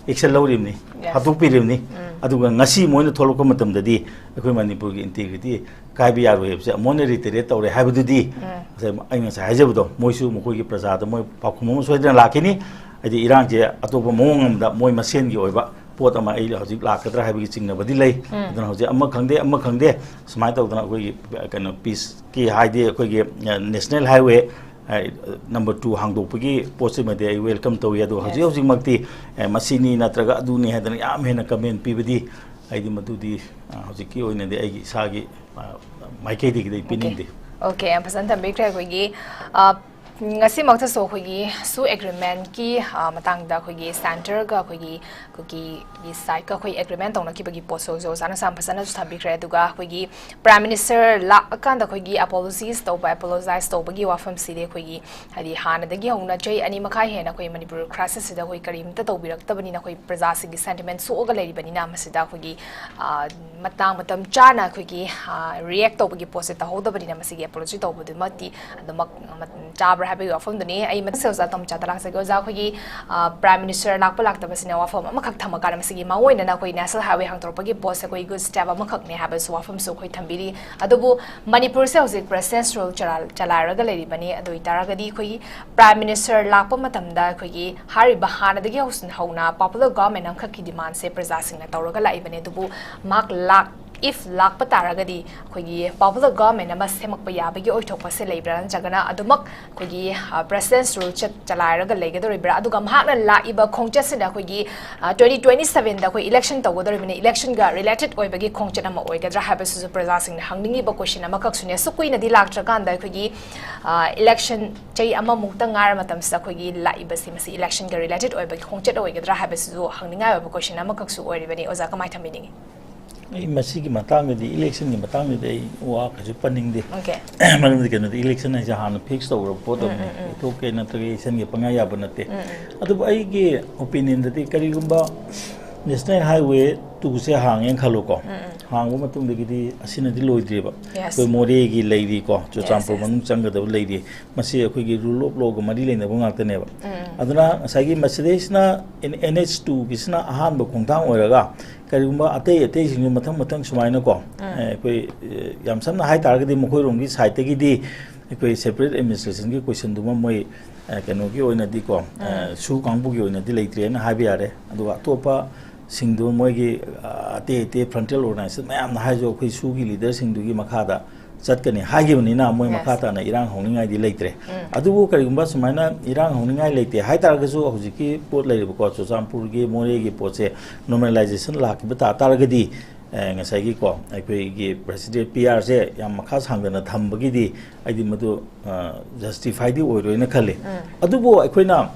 ꯑꯦꯛꯁꯟ ꯂꯧꯔꯤꯕꯅꯤ, ꯌꯦꯁ꯫ ꯍꯥꯠꯇꯣꯛꯄꯤꯔꯤꯕꯅꯤ꯫ ꯎꯝ꯫ ꯑꯗꯨꯒ ꯉꯁꯤ ꯃꯣꯏꯅ ꯊꯣꯛꯂꯛꯄ ꯃꯇꯝꯗꯗꯤ ꯑꯩꯈꯣꯏ ꯃꯅꯤꯄꯨꯔꯒꯤ ꯏꯟꯇꯤꯒ꯭ꯔꯤꯇꯤ ꯀꯥꯏꯕ ꯌꯥꯔꯣꯏ ꯍꯥꯏꯕꯁꯦ, ꯑꯃꯨꯛ ꯍꯟꯅ ꯔꯤꯇꯔꯦꯠ ꯇꯧꯔꯦ ꯍꯥꯏꯕꯗꯨꯗꯤ, ꯎꯝ꯫ ꯉꯁꯥꯏ ꯑꯩ ꯉꯁꯥꯏ ꯍꯥꯏꯖꯕꯗꯣ, ꯃꯣꯏꯁꯨ ꯃꯈꯣꯏꯒꯤ ꯄ꯭ꯔꯖꯥꯗ ꯃꯣꯏ ꯄꯥꯎꯈꯨꯝ ꯑꯃ ꯁꯣꯏꯗꯅ ꯂꯥꯛꯈꯤꯅꯤ꯫ ꯍꯥꯏꯗꯤ ꯏꯔꯥꯡꯁꯦ ꯑꯇꯣꯞꯄ ꯃꯑꯣꯡ ꯑꯃꯗ ꯃꯣꯏ ꯃꯁꯦꯟꯒꯤ ꯑꯣꯏꯕ ꯄꯣꯠ ꯑꯃ ꯑꯩ ꯍꯧꯖꯤꯛ ꯂꯥꯛꯀꯗ꯭ꯔꯥ ꯍꯥꯏꯕꯒꯤ ꯆꯤꯡꯅꯕꯗꯤ ꯂꯩ꯫ ꯎꯝ꯫ ꯑꯗꯨꯅ ꯍꯧꯖꯤꯛ ꯑꯃ ꯈꯪꯗꯦ, ꯑꯃ ꯈꯪꯗꯦ, ꯁꯨꯃꯥꯏꯅ ꯇꯧꯗꯅ ꯑꯩꯈꯣꯏꯒꯤ, ꯀꯩꯅꯣ, ꯄꯤꯁꯀꯤ ꯍꯥꯏꯗꯤ ꯑꯩꯈꯣꯏꯒꯤ, ꯑ, ꯅꯦꯁꯅꯦꯜ ꯍꯥꯏꯋꯦ, ꯑ, ꯅꯝꯕꯔ ꯇꯨ ꯍꯥꯡꯗꯣꯛꯄꯒꯤ ꯄꯣꯠꯁꯤꯃꯗꯤ ꯑꯩ ꯋꯦꯜꯀꯝ ꯇꯧꯏ꯫ ꯑꯗꯣ ꯍꯧꯖꯤꯛ ꯌꯦꯁ꯫ ꯍꯧꯖꯤꯛꯃꯛꯇꯤ, ꯑ, ꯃꯁꯤꯅꯤ ꯅꯠꯇ꯭ꯔꯒ ꯑꯗꯨꯅꯤ ꯍꯥꯏꯗꯅ ꯌꯥꯝ ꯍꯦꯟꯅ ꯀꯃꯦꯟ ꯄꯤꯕꯗꯤ ꯑꯩꯗꯤ ꯃꯗꯨꯗꯤ, ꯑ, ꯍꯧꯖꯤꯛꯀꯤ ꯑꯣꯏꯅꯗꯤ ꯑꯩꯒꯤ ꯏꯁꯥꯒꯤ, ꯑ, ꯃꯥꯏꯀꯩꯗꯒꯤꯗꯤ ꯑꯩ ꯑꯣꯀꯦ꯫ ꯄꯤꯅꯤꯡꯗꯦ꯫ ꯑꯣꯀꯦ, ꯌꯥꯝ ꯐꯖꯅ ꯊꯝꯕꯤꯈ꯭ꯔꯦ꯫ ꯑꯩꯈꯣꯏꯒꯤ, ꯑ, ꯉꯁꯤꯃꯛꯇꯁꯨ ꯑꯩꯈꯣꯏꯒꯤ ꯁꯨ ꯑꯦꯒ꯭ꯔꯤꯃꯦꯟꯀꯤ, ꯑ, ꯃꯇꯥꯡꯗ ꯑꯩꯈꯣꯏꯒꯤ ꯁꯦꯟꯇꯔꯒ ꯑꯩꯈꯣꯏꯒꯤ ꯀꯨꯀꯤꯒꯤ ꯁꯥꯏꯠꯀ ꯑꯩꯈꯣꯏ ꯑꯦꯒ꯭ꯔꯤꯃꯦꯟ ꯇꯧꯅꯈꯤꯕꯒꯤ ꯄꯣꯠꯁꯨ ꯑꯣꯖꯥꯅ ꯌꯥꯝ ꯐꯖꯅꯁꯨ ꯊꯝꯕꯤꯈ꯭ꯔꯦ꯫ ꯑꯗꯨꯒ ꯑꯩꯈꯣꯏꯒꯤ ꯄ꯭ꯔꯥꯏꯝ ꯃꯤꯅꯤꯁꯇꯔ ꯂꯥꯛꯑꯀꯥꯟꯗ ꯑꯩꯈꯣꯏꯒꯤ ꯑꯄꯣꯂꯣꯖꯤꯁ ꯇꯧꯕ, ꯑꯦꯄꯣꯂꯣꯖꯥꯏꯁ ꯇꯧꯕꯒꯤ ꯋꯥꯐꯝꯁꯤꯗꯤ ꯑꯩꯈꯣꯏꯒꯤ ꯍꯥꯏꯗꯤ ꯍꯥꯟꯅꯗꯒꯤ ꯍꯧꯅ ꯆꯍꯤ ꯑꯅꯤ ꯃꯈꯥꯏ ꯍꯦꯟꯅ ꯑꯩꯈꯣꯏ ꯃꯅꯤꯄꯨꯔ ꯀ꯭ꯔꯥꯏꯁꯤꯁꯁꯤꯗ ꯑꯩꯈꯣꯏ ꯀꯔꯤꯝꯇ ꯇꯧꯕꯤꯔꯛꯇꯕꯅꯤꯅ ꯑꯩꯈꯣꯏ ꯄ꯭ꯔꯖꯥꯁꯤꯡꯒꯤ ꯁꯦꯟꯇꯤꯃꯦꯟ ꯁꯣꯛꯑꯒ ꯂꯩꯔꯤꯕꯅꯤꯅ ꯃꯁꯤꯗ ꯑꯩꯈꯣꯏꯒꯤ, ꯑ, ꯃꯇꯥꯡ ꯃꯇꯝ ꯆꯥꯅ ꯑꯩꯈꯣꯏꯒꯤ, ꯑ, ꯔꯤꯌꯦꯛ ꯇꯧꯕꯒꯤ ꯄꯣꯠꯁꯦ ꯇꯧꯍꯧꯗꯕꯅꯤꯅ ꯃꯁꯤꯒꯤ ꯑꯦꯄꯣꯂꯣꯖꯤ ꯇꯧꯕꯗꯨꯃꯛꯇꯤ ꯑꯗꯨꯃꯛ ꯃ-, ꯆꯥꯕ꯭ꯔꯥ ꯍꯥꯏꯕꯒꯤ ꯋꯥꯐꯝꯗꯨꯅꯤ꯫ ꯑꯩ ꯃꯊꯪꯁꯦ ꯑꯣꯖꯥ ꯇꯣꯝꯆꯥꯗ ꯂꯥꯛꯆꯒꯦ꯫ ꯑꯣꯖꯥ, ꯑꯩꯈꯣꯏꯒꯤ, ꯑ, ꯄ꯭ꯔꯥꯏꯝ ꯃꯤꯅꯤꯁꯇꯔ ꯂꯥꯛꯄ ꯂꯥꯛꯇꯕꯁꯤꯅ ꯋꯥꯐꯝ ꯑꯃꯈꯛ ꯊꯝꯃꯀꯥꯟꯗ ꯃꯁꯤꯒꯤ ꯃꯔꯨꯑꯣꯏꯅꯅ ꯑꯩꯈꯣꯏ ꯅꯦꯁꯅꯦꯜ ꯍꯥꯏꯋꯦ ꯍꯥꯡꯗꯣꯔꯛꯄꯒꯤ ꯄꯣꯠꯁꯦ ꯑꯩꯈꯣꯏ ꯒꯨꯗ ꯁ꯭ꯇꯦꯞ ꯑꯃꯈꯛꯅꯦ ꯍꯥꯏꯕꯁꯨ ꯋꯥꯐꯝꯁꯨ ꯑꯩꯈꯣꯏ ꯊꯝꯕꯤꯔꯤ꯫ ꯑꯗꯨꯕꯨ ꯃꯅꯤꯄꯨꯔꯁꯦ ꯍꯧꯖꯤꯛ ꯄ꯭ꯔꯦꯁꯤꯗꯦꯟꯁ ꯔꯨꯜ ꯆꯂꯥꯏ-, ꯆꯂꯥꯏꯔꯒ ꯂꯩꯔꯤꯕꯅꯤ꯫ ꯑꯗꯨ ꯑꯣꯏꯇꯥꯔꯒꯗꯤ ꯑꯩꯈꯣꯏꯒꯤ ꯄ꯭ꯔꯥꯏꯝ ꯃꯤꯅꯤꯁꯇꯔ ꯂꯥꯛꯄ ꯃꯇꯝꯗ ꯑꯩꯈꯣꯏꯒꯤ ꯍꯥꯏꯔꯤꯕ ꯍꯥꯟꯅꯗꯒꯤ ꯍꯧꯁꯤꯟ-, ꯍꯧꯅ ꯄꯣꯄꯨꯂꯔ ꯒꯣꯚꯔꯟꯃꯦꯟ ꯑꯃꯈꯛꯀꯤ ꯗꯤꯃꯥꯟꯁꯦ ꯄ꯭ꯔꯖꯥꯁꯤꯡꯅ ꯇꯧꯔꯒ ꯂꯥꯛꯏꯕꯅꯦ꯫ ꯑꯗꯨꯕꯨ ꯃꯍꯥꯛ ꯂꯥꯛ-, if ꯂꯥꯛꯄ ꯇꯥꯔꯒꯗꯤ ꯑꯩꯈꯣꯏꯒꯤ popular government ꯑꯃ ꯁꯦꯝꯃꯛꯄ ꯌꯥꯕꯒꯤ ꯑꯣꯏꯊꯣꯛꯄꯁꯦ ꯂꯩꯕ꯭ꯔꯥ, ꯅꯠꯇ꯭ꯔꯒꯅ ꯑꯗꯨꯃꯛ ꯑꯩꯈꯣꯏꯒꯤ president's rule ꯆꯠ ꯆꯂꯥꯏꯔꯒ ꯂꯩꯒꯗꯧꯔꯤꯕ꯭ꯔꯥ? ꯑꯗꯨꯒ ꯃꯍꯥꯛꯅ ꯂꯥꯛꯏꯕ ꯈꯣꯡꯆꯠꯁꯤꯗ ꯑꯩꯈꯣꯏꯒꯤ twenty twenty sevenꯗ ꯑꯩꯈꯣꯏ election ꯇꯧꯒꯗꯧꯔꯤꯕꯅꯤ, electionꯒ related ꯑꯣꯏꯕꯒꯤ ꯈꯣꯡꯆꯠ ꯑꯃ ꯑꯣꯏꯒꯗ꯭ꯔꯥ ꯍꯥꯏꯕꯁꯤꯁꯨ ꯄ꯭ꯔꯖꯥꯁꯤꯡꯅ ꯍꯪꯅꯤꯡꯉꯤꯕ question ꯑꯃꯈꯛꯁꯨꯅꯦ꯫ ꯑꯁꯨꯛ ꯀꯨꯏꯅꯗꯤ ꯂꯥꯛꯇ꯭ꯔꯀꯥꯟꯗ ꯑꯩꯈꯣꯏꯒꯤ election ꯆꯍꯤ ꯑꯃꯃꯨꯛꯇ ꯉꯥꯏꯔ ꯃꯇꯝꯁꯤꯗ ꯑꯩꯈꯣꯏꯒꯤ ꯂꯥꯛꯏꯕꯁꯤ ꯃꯁꯤ electionꯒ related ꯑꯣꯏꯕꯒꯤ ꯈꯣꯡꯆꯠ ꯑꯣꯏꯒꯗ꯭ꯔꯥ ꯍꯥꯏꯕꯁꯤꯁꯨ ꯍꯪꯅꯤꯡꯉꯥꯏ ꯑꯣꯏꯕ question ꯑꯃꯈꯛꯁꯨ ꯑꯣꯏꯔꯤꯕꯅꯤ꯫ ꯑꯣꯖꯥ, ꯀꯃꯥꯏꯅ ꯊꯝꯕꯤꯅꯤꯡꯉꯤ? ꯑꯩ ꯃꯁꯤꯒꯤ ꯃꯇꯥꯡꯗꯗꯤ, electionꯒꯤ ꯃꯇꯥꯡꯗꯗꯤ ꯑꯩ ꯋꯥ ꯀꯩꯁꯨ ꯄꯟꯅꯤꯡꯗꯦ꯫ Okay. ꯃꯔꯝꯗꯤ ꯀꯩꯅꯣꯗꯤ, election ꯍꯥꯏꯁꯦ ꯍꯥꯟꯅ fix ꯇꯧꯈ꯭ꯔꯕ ꯄꯣꯠ ꯑꯃꯅꯤ꯫ ꯂꯩꯊꯣꯛꯀꯦ ꯅꯠꯇ꯭ꯔꯒ ꯏꯁꯟꯒꯤ ꯄꯪꯌꯥ ꯌꯥꯕ ꯅꯠꯇꯦ꯫ ꯑꯗꯨꯕꯨ ꯑꯩꯒꯤ opinionꯗꯗꯤ, ꯀꯔꯤꯒꯨꯝꯕ National Highway twoꯁꯦ ꯍꯥꯡꯉꯦꯅ ꯈꯜꯂꯣꯀꯣ, ꯍꯥꯡꯕ ꯃꯇꯨꯡꯗꯒꯤꯗꯤ ꯑꯁꯤꯅꯗꯤ ꯂꯣꯏꯗ꯭ꯔꯤꯕ꯫ Yes. ꯑꯩꯈꯣꯏ ꯃꯣꯔꯦꯒꯤ ꯂꯩꯔꯤꯀꯣ, ꯆꯨꯔꯆꯥꯟꯄꯨꯔ yes. ꯃꯅꯨꯡ ꯆꯪꯒꯗꯕ ꯂꯩꯔꯤ꯫ ꯃꯁꯤ ꯑꯩꯈꯣꯏꯒꯤ rule of lawꯒ ꯃꯔꯤ ꯂꯩꯅꯕ ꯉꯥꯛꯇꯅꯦꯕ꯫ ꯑꯗꯨꯅ ꯉꯁꯥꯏꯒꯤ ꯃꯁꯤꯗꯩꯁꯤꯅ, N- NH twoꯒꯤꯁꯤꯅ ꯑꯍꯥꯟꯕ ꯈꯣꯡꯊꯥꯡ ꯑꯣꯏꯔꯒ, ꯀꯔꯤꯒꯨꯝꯕ ꯑꯇꯩ ꯑꯇꯩꯁꯤꯡꯁꯨ ꯃꯊꯪ ꯃꯊꯪ ꯁꯨꯃꯥꯏꯅꯀꯣ, ꯑꯩꯈꯣꯏ, ꯌꯥꯝ ꯁꯝꯅ ꯍꯥꯏꯇꯥꯔꯒꯗꯤ, ꯃꯈꯣꯏꯔꯣꯝꯒꯤ sideꯇꯒꯤꯗꯤ ꯑꯩꯈꯣꯏ separate administrationꯒꯤ questionꯗꯨꯃ ꯃꯣꯏ, ꯀꯩꯅꯣꯒꯤ ꯑꯣꯏꯅꯗꯤꯀꯣ, ꯁꯨ ꯀꯥꯡꯕꯨꯒꯤ ꯑꯣꯏꯅꯗꯤ ꯂꯩꯇ꯭ꯔꯦꯅ ꯍꯥꯏꯕ ꯌꯥꯔꯦ꯫ ꯑꯗꯨꯒ ꯑꯇꯣꯞꯄ ꯁꯤꯡꯗꯨ ꯃꯣꯏꯒꯤ, ꯑ, ꯑꯇꯩ ꯑꯇꯩ frontal organization ꯃꯌꯥꯝꯅ ꯍꯥꯏꯔꯁꯨ, ꯑꯩꯈꯣꯏ ꯁꯨꯒꯤ leaderꯁꯤꯡꯗꯨꯒꯤ ꯃꯈꯥꯗ ꯆꯠꯀꯅꯤ ꯍꯥꯏꯈꯤꯕꯅꯤꯅ, ꯃꯣꯏ Yes. ꯃꯈꯥ ꯇꯥꯅ ꯏꯔꯥꯡ ꯍꯧꯅꯤꯡꯉꯥꯏꯗꯤ ꯂꯩꯇ꯭ꯔꯦ꯫ ꯑꯗꯨꯕꯨ ꯀꯔꯤꯒꯨꯝꯕ ꯁꯨꯃꯥꯏꯅ ꯏꯔꯥꯡ ꯍꯧꯅꯤꯡꯉꯥꯏ ꯂꯩꯇꯦ ꯍꯥꯏꯇꯥꯔꯒꯁꯨ, ꯍꯧꯖꯤꯛꯀꯤ ꯄꯣꯠ ꯂꯩꯔꯤꯕꯀꯣ, ꯆꯨꯔꯆꯥꯟꯄꯨꯔꯒꯤ, ꯃꯣꯔꯦꯒꯤ ꯄꯣꯠꯁꯦ normalization ꯂꯥꯛꯈꯤꯕ ꯇꯥ ꯇꯥꯔꯒꯗꯤ, ꯑ, ꯉꯁꯥꯏꯒꯤꯀꯣ, ꯑꯩꯈꯣꯏꯒꯤ president P Rꯁꯦ ꯌꯥꯝ ꯃꯈꯥ ꯁꯥꯡꯗꯅ ꯊꯝꯕꯒꯤꯗꯤ ꯑꯩꯗꯤ ꯃꯗꯨ, ꯑ, justifiedꯗꯤ ꯑꯣꯏꯔꯣꯏꯅ ꯈꯜꯂꯤ꯫ ꯑꯗꯨꯕꯨ ꯑꯩꯈꯣꯏꯅ,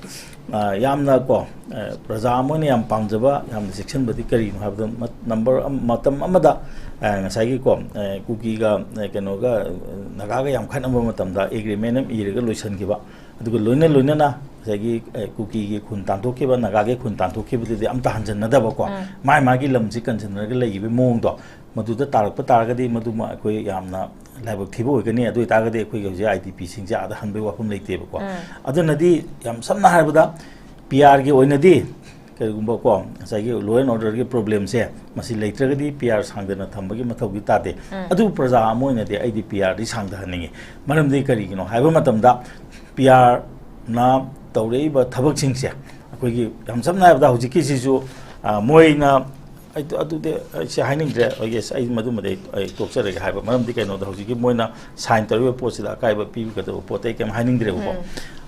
ꯑ, ꯌꯥꯝꯅ ꯀꯣ, ꯑ, ꯄ꯭ꯔꯖꯥ ꯑꯃ ꯑꯣꯏꯅ ꯌꯥꯝ ꯄꯥꯝꯖꯕ, ꯌꯥꯝꯅ ꯆꯦꯛꯁꯤꯟꯕꯗꯤ ꯀꯔꯤꯅꯣ ꯍꯥꯏꯕꯗ, ꯃ-, number ꯑꯃ, ꯃꯇꯝ ꯑꯃꯗ, ꯑ, ꯉꯁꯥꯏꯒꯤꯀꯣ, ꯑ, ꯀꯨꯀꯤꯒ, ꯑ, ꯀꯩꯅꯣꯒ, ꯑ, ꯅꯥꯒꯥꯒ ꯌꯥꯝ ꯈꯠꯅꯕ ꯃꯇꯝꯗ agreement ꯑꯃ ꯏꯔꯒ ꯂꯣꯏꯁꯤꯟꯈꯤꯕ, ꯑꯗꯨꯒ ꯂꯣꯏꯅ ꯂꯣꯏꯅꯅ ꯉꯁꯥꯏꯒꯤ, ꯑ, ꯀꯨꯀꯤꯒꯤ ꯈꯨꯟ ꯇꯥꯟꯊꯣꯛꯈꯤꯕ, ꯅꯥꯒꯥꯒꯤ ꯈꯨꯟ ꯇꯥꯟꯊꯣꯛꯈꯤꯕꯗꯨꯗꯤ ꯑꯝꯇ ꯍꯟꯖꯟꯅꯗꯕꯀꯣ, ꯃꯥꯏ ꯃꯥꯒꯤ ꯂꯝꯁꯤ ꯀꯟꯁꯤꯟꯅꯔꯒ ꯂꯩꯈꯤꯕꯒꯤ ꯃꯑꯣꯡꯗꯣ, ꯃꯗꯨꯗ ꯇꯥꯔꯛꯄ ꯇꯥꯔꯒꯗꯤ, ꯃꯗꯨꯃ ꯑꯩꯈꯣꯏ ꯌꯥꯝꯅ ꯂꯥꯏꯕꯛ ꯊꯤꯕ ꯑꯣꯏꯒꯅꯤ꯫ ꯑꯗꯨ ꯑꯣꯏꯇꯥꯔꯒꯗꯤ ꯑꯩꯈꯣꯏꯒꯤ ꯍꯧꯖꯤꯛ IDPꯁꯤꯡꯁꯦ ꯑꯥꯗ ꯍꯟꯕꯒꯤ ꯋꯥꯐꯝ ꯂꯩꯇꯦꯕꯀꯣ꯫ ꯑꯗꯨꯅꯗꯤ ꯌꯥꯝ ꯁꯝꯅ ꯍꯥꯏꯔꯕꯗ, P Rꯒꯤ ꯑꯣꯏꯅꯗꯤ ꯀꯔꯤꯒꯨꯝꯕꯀꯣ, ꯉꯁꯥꯏꯒꯤ law and orderꯒꯤ problemꯁꯦ, ꯃꯁꯤ ꯂꯩꯇ꯭ꯔꯒꯗꯤ P R ꯁꯥꯡꯗꯅ ꯊꯝꯕꯒꯤ ꯃꯊꯧꯗꯤ ꯇꯥꯗꯦ꯫ ꯑꯗꯨꯕꯨ ꯄ꯭ꯔꯖꯥ ꯑꯃ ꯑꯣꯏꯅꯗꯤ ꯑꯩꯗꯤ P Rꯗꯤ ꯁꯥꯡꯊꯍꯟꯅꯤꯡꯉꯤ꯫ ꯃꯔꯝꯗꯤ ꯀꯔꯤꯒꯤꯅꯣ ꯍꯥꯏꯕ ꯃꯇꯝꯗ, P Rꯅ ꯇꯧꯔꯛꯏꯕ ꯊꯕꯛꯁꯤꯡꯁꯦ, ꯑꯩꯈꯣꯏꯒꯤ ꯌꯥꯝ ꯁꯝꯅ ꯍꯥꯏꯔꯕꯗ, ꯍꯧꯖꯤꯛꯀꯤꯁꯤꯁꯨ, ꯑ, ꯃꯣꯏꯅ ꯑꯩ ꯑꯗꯨꯗꯤ ꯑꯩꯁꯦ ꯍꯥꯏꯅꯤꯡꯗ꯭ꯔꯦ, ꯑꯩꯒꯤ ꯑꯩ ꯃꯗꯨꯃꯗꯤ ꯑꯩ, ꯑꯩ ꯇꯣꯛꯆꯔꯒꯦ ꯍꯥꯏꯕ ꯃꯔꯝꯗꯤ ꯀꯩꯅꯣꯗ ꯍꯧꯖꯤꯛꯀꯤ ꯃꯣꯏꯅ ꯁꯥꯏꯟ ꯇꯧꯔꯤꯕ ꯄꯣꯠꯁꯤꯗ ꯑꯀꯥꯏꯕ ꯄꯤꯕꯤꯒꯗꯕ ꯄꯣꯠꯇ ꯑꯩ ꯀꯩꯝ ꯍꯥꯏꯅꯤꯡꯗ꯭ꯔꯦꯕꯀꯣ꯫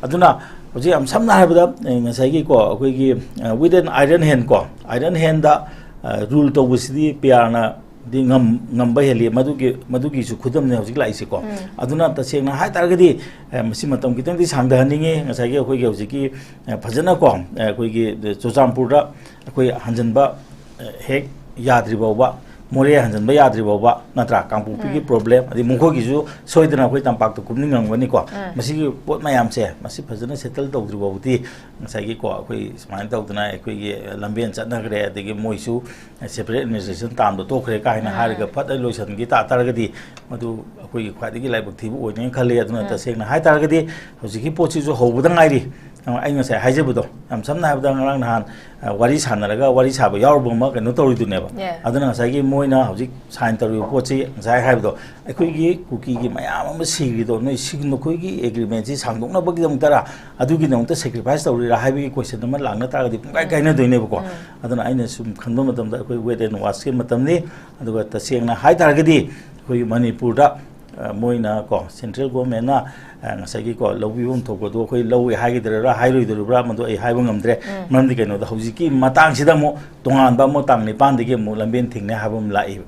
ꯑꯗꯨꯅ ꯍꯧꯖꯤꯛ ꯌꯥꯝ ꯁꯝꯅ ꯍꯥꯏꯔꯕꯗ, ꯑꯦ, ꯉꯁꯥꯏꯒꯤꯀꯣ, ꯑꯩꯈꯣꯏꯒꯤ, ꯑ, with an iron hand ꯀꯣ, iron handꯗ, ꯑ, ꯔꯨꯜ ꯇꯧꯕꯁꯤꯗꯤ ꯄꯤꯌꯥꯔꯅꯗꯤ ꯉꯝ-, ꯉꯝꯕ ꯍꯦꯜꯂꯤ꯫ ꯃꯗꯨꯒꯤ, ꯃꯗꯨꯒꯤꯁꯨ ꯈꯨꯗꯝꯅꯦ ꯍꯧꯖꯤꯛ ꯂꯥꯛꯏꯁꯦꯀꯣ꯫ ꯑꯗꯨꯅ ꯇꯁꯦꯡꯅ ꯍꯥꯏ ꯇꯥꯔꯒꯗꯤ, ꯑ, ꯃꯁꯤ ꯃꯇꯝ ꯈꯤꯇꯪꯗꯤ ꯁꯥꯡꯊꯍꯟꯅꯤꯡꯉꯤ꯫ ꯉꯁꯥꯏꯒꯤ ꯑꯩꯈꯣꯏꯒꯤ ꯍꯧꯖꯤꯛꯀꯤ, ꯑ, ꯐꯖꯅꯀꯣ, ꯑ, ꯑꯩꯈꯣꯏꯒꯤ ꯆꯨꯔꯆꯥꯟꯄꯨꯔꯗ ꯑꯩꯈꯣꯏ ꯍꯟꯖꯟꯕ, ꯑ, ꯍꯦꯛ ꯌꯥꯗ꯭ꯔꯤ ꯐꯥꯎꯕ, ꯃꯣꯔꯦ ꯍꯟꯖꯟꯕ ꯌꯌꯥꯗ꯭ꯔꯤ ꯐꯥꯎꯕ, ꯅꯠꯇ꯭ꯔꯥ? ꯀꯥꯡꯄꯣꯛꯄꯤꯒꯤ ꯄ꯭ꯔꯣꯕ꯭ꯂꯦꯝ, ꯑꯗꯩ ꯃꯈꯣꯏꯒꯤꯁꯨ ꯁꯣꯏꯗꯅ ꯑꯩꯈꯣꯏ ꯇꯝꯄꯥꯛꯇ ꯀꯨꯝꯅꯤꯡꯉꯝꯒꯅꯤꯀꯣ꯫ ꯃꯁꯤꯒꯤ ꯄꯣꯠ ꯃꯌꯥꯝꯁꯦ, ꯃꯁꯤ ꯐꯖꯅ ꯁꯦꯇꯜ ꯇꯧꯗ꯭ꯔꯤ ꯐꯥꯎꯕꯗꯤ, ꯉꯁꯥꯏꯒꯤꯀꯣ, ꯑꯩꯈꯣꯏ ꯁꯨꯃꯥꯏꯅ ꯇꯧꯗꯅ ꯑꯩꯈꯣꯏꯒꯤ ꯂꯝꯕꯦꯟ ꯆꯠꯅꯈ꯭ꯔꯦ, ꯑꯗꯒꯤ ꯃꯣꯏꯁꯨ ꯁꯦꯄꯔꯦꯠ ꯑꯦꯗꯃꯤꯅꯤꯁꯇ꯭ꯔꯦꯁꯟ ꯇꯥꯝꯗ ꯇꯣꯛꯈ꯭ꯔꯦ ꯀꯥꯏꯅ ꯍꯥꯏꯔꯒ ꯐꯠ ꯂꯣꯏꯁꯤꯟꯈꯤ ꯇꯥ ꯇꯥꯔꯒꯗꯤ, ꯃꯗꯨ ꯑꯩꯈꯣꯏꯒꯤ ꯈ꯭ꯋꯥꯏꯗꯒꯤ ꯂꯥꯏꯕꯛ ꯊꯤꯕ ꯑꯣꯏꯅꯦꯅ ꯈꯜꯂꯤ꯫ ꯑꯗꯨꯅ ꯇꯁꯦꯡꯅ ꯍꯥꯏ ꯇꯥꯔꯒꯗꯤ, ꯍꯧꯖꯤꯛꯀꯤ ꯄꯣꯠꯁꯤꯁꯨ ꯍꯧꯕꯗ ꯉꯥꯏꯔꯤ꯫ ꯑ, ꯑꯩ ꯉꯁꯥꯏ ꯍꯥꯏꯖꯕꯗꯣ, ꯌꯥꯝ ꯁꯝꯅ ꯍꯥꯏꯔꯕꯗ, ꯉꯔꯥꯡ ꯅꯍꯥꯟ, ꯑ, ꯋꯥꯔꯤ ꯁꯥꯟꯅꯔꯒ, ꯋꯥꯔꯤ ꯁꯥꯕ ꯌꯥꯎꯔꯨꯕ ꯑꯃ ꯀꯩꯅꯣ ꯇꯧꯔꯤꯗꯨꯅꯦꯕ꯫ ꯑꯗꯨꯅ ꯉꯁꯥꯏꯒꯤ ꯃꯣꯏꯅ ꯍꯧꯖꯤꯛ ꯁꯥꯏꯟ ꯇꯧꯔꯤꯕ ꯄꯣꯠꯁꯤ, ꯉꯁꯥꯏ ꯍꯥꯏꯕꯗꯣ, ꯑꯩꯈꯣꯏꯒꯤ ꯀꯨꯀꯤꯒꯤ ꯃꯌꯥꯝ ꯑꯃ ꯁꯤꯈ꯭ꯔꯤꯗꯣ, ꯅꯣꯏ ꯁꯤ-, ꯅꯈꯣꯏꯒꯤ ꯑꯦꯒ꯭ꯔꯤꯃꯦꯟꯁꯤ ꯁꯥꯡꯗꯣꯛꯅꯕꯒꯤꯗꯃꯛꯇꯔꯥ, ꯑꯗꯨꯒꯤꯗꯃꯛꯇ ꯁꯦꯀ꯭ꯔꯤꯐꯥꯏꯁ ꯇꯧꯔꯤꯔꯥ ꯍꯥꯏꯕꯒꯤ ꯀꯣꯏꯁꯟ ꯑꯃ ꯂꯥꯛꯅ ꯇꯥꯔꯒꯗꯤ ꯄꯨꯡꯀꯥꯏ ꯀꯥꯏꯅꯗꯣꯏꯅꯦꯕꯀꯣ꯫ ꯑꯗꯨꯅ ꯑꯩꯅ ꯁꯨꯝ ꯈꯟꯕ ꯃꯇꯝꯗ, ꯑꯩꯈꯣꯏ wait and watchꯀꯤ ꯃꯇꯝꯅꯤ꯫ ꯑꯗꯨꯒ ꯇꯁꯦꯡꯅ ꯍꯥꯏ ꯇꯥꯔꯒꯗꯤ, ꯑꯩꯈꯣꯏꯒꯤ ꯃꯅꯤꯄꯨꯔꯗ, ꯑ, ꯃꯣꯏꯅ ꯀꯣ, ꯁꯦꯟꯇ꯭ꯔꯦꯜ ꯒꯣꯔꯃꯦꯟꯅ, ꯑ, ꯉꯁꯥꯏꯒꯤ ꯀꯣ, ꯂꯧꯕꯤꯐꯝ ꯊꯣꯛꯄꯗꯣ ꯑꯩꯈꯣꯏ ꯂꯧꯏ ꯍꯥꯏꯒꯗ꯭ꯔꯥ ꯍꯥꯏꯔꯣꯏꯗꯧꯔꯤꯕ꯭ꯔꯥ, ꯃꯗꯨ ꯑꯩ ꯍꯥꯏꯕ ꯉꯝꯗ꯭ꯔꯦ꯫ ꯃꯔꯝꯗꯤ ꯀꯩꯅꯣꯗ, ꯍꯧꯖꯤꯛꯀꯤ ꯃꯇꯥꯡꯁꯤꯗ ꯑꯃꯨꯛ ꯇꯣꯉꯥꯟꯕ ꯑꯃꯨꯛ ꯇꯥꯡ ꯅꯤꯄꯥꯟꯗꯒꯤ ꯑꯃꯨꯛ ꯂꯝꯕꯦꯟ ꯊꯤꯡꯅꯤ ꯍꯥꯏꯕ ꯑꯃ ꯂꯥꯛꯏ꯫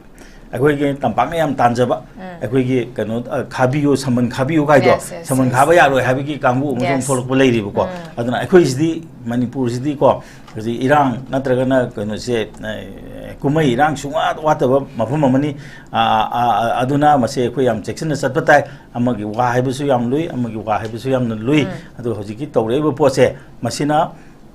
ꯑꯩꯈꯣꯏꯒꯤ ꯇꯝꯄꯥꯛꯅ ꯌꯥꯝ ꯇꯥꯟꯖꯕ, ꯑꯩꯈꯣꯏꯒꯤ ꯀꯩꯅꯣ, ꯑ, ꯈꯥꯕꯤꯌꯨ, ꯁꯃꯟ ꯈꯥꯕꯤꯌꯨ ꯀꯥꯏꯗꯣ, ꯁꯃꯟ ꯈꯥꯕ ꯌꯥꯔꯣꯏ ꯍꯥꯏꯕꯒꯤ ꯀꯥꯡꯕꯨ ꯑꯃꯁꯨ ꯑꯃꯨꯛ ꯊꯣꯛꯂꯛꯄ ꯂꯩꯔꯤꯕꯀꯣ꯫ ꯑꯗꯨꯅ ꯑꯩꯈꯣꯏꯁꯤꯗꯤ, ꯃꯅꯤꯄꯨꯔꯁꯤꯗꯤꯀꯣ, ꯍꯧꯖꯤꯛ ꯏꯔꯥꯡ ꯅꯠꯇ꯭ꯔꯒꯅ ꯀꯩꯅꯣꯁꯦ, ꯑ, ꯀꯨꯝꯍꯩ ꯏꯔꯥꯡ ꯁꯨꯡꯋꯥꯠ ꯋꯥꯠꯇꯕ ꯃꯐꯝ ꯑꯃꯅꯤ꯫ ꯑ, ꯑ, ꯑ, ꯑꯗꯨꯅ ꯃꯁꯤ ꯑꯩꯈꯣꯏ ꯌꯥꯝ ꯆꯦꯛꯁꯤꯟꯅ ꯆꯠꯄ ꯇꯥꯏ꯫ ꯑꯃꯒꯤ ꯋꯥ ꯍꯥꯏꯕꯁꯨ ꯌꯥꯝ ꯂꯨꯏ, ꯑꯃꯒꯤ ꯋꯥ ꯍꯥꯏꯕꯁꯨ ꯌꯥꯝꯅ ꯂꯨꯏ꯫ ꯑꯗꯨꯒ ꯍꯧꯖꯤꯛꯀꯤ ꯇꯧꯔꯛꯏꯕ ꯄꯣꯠꯁꯦ,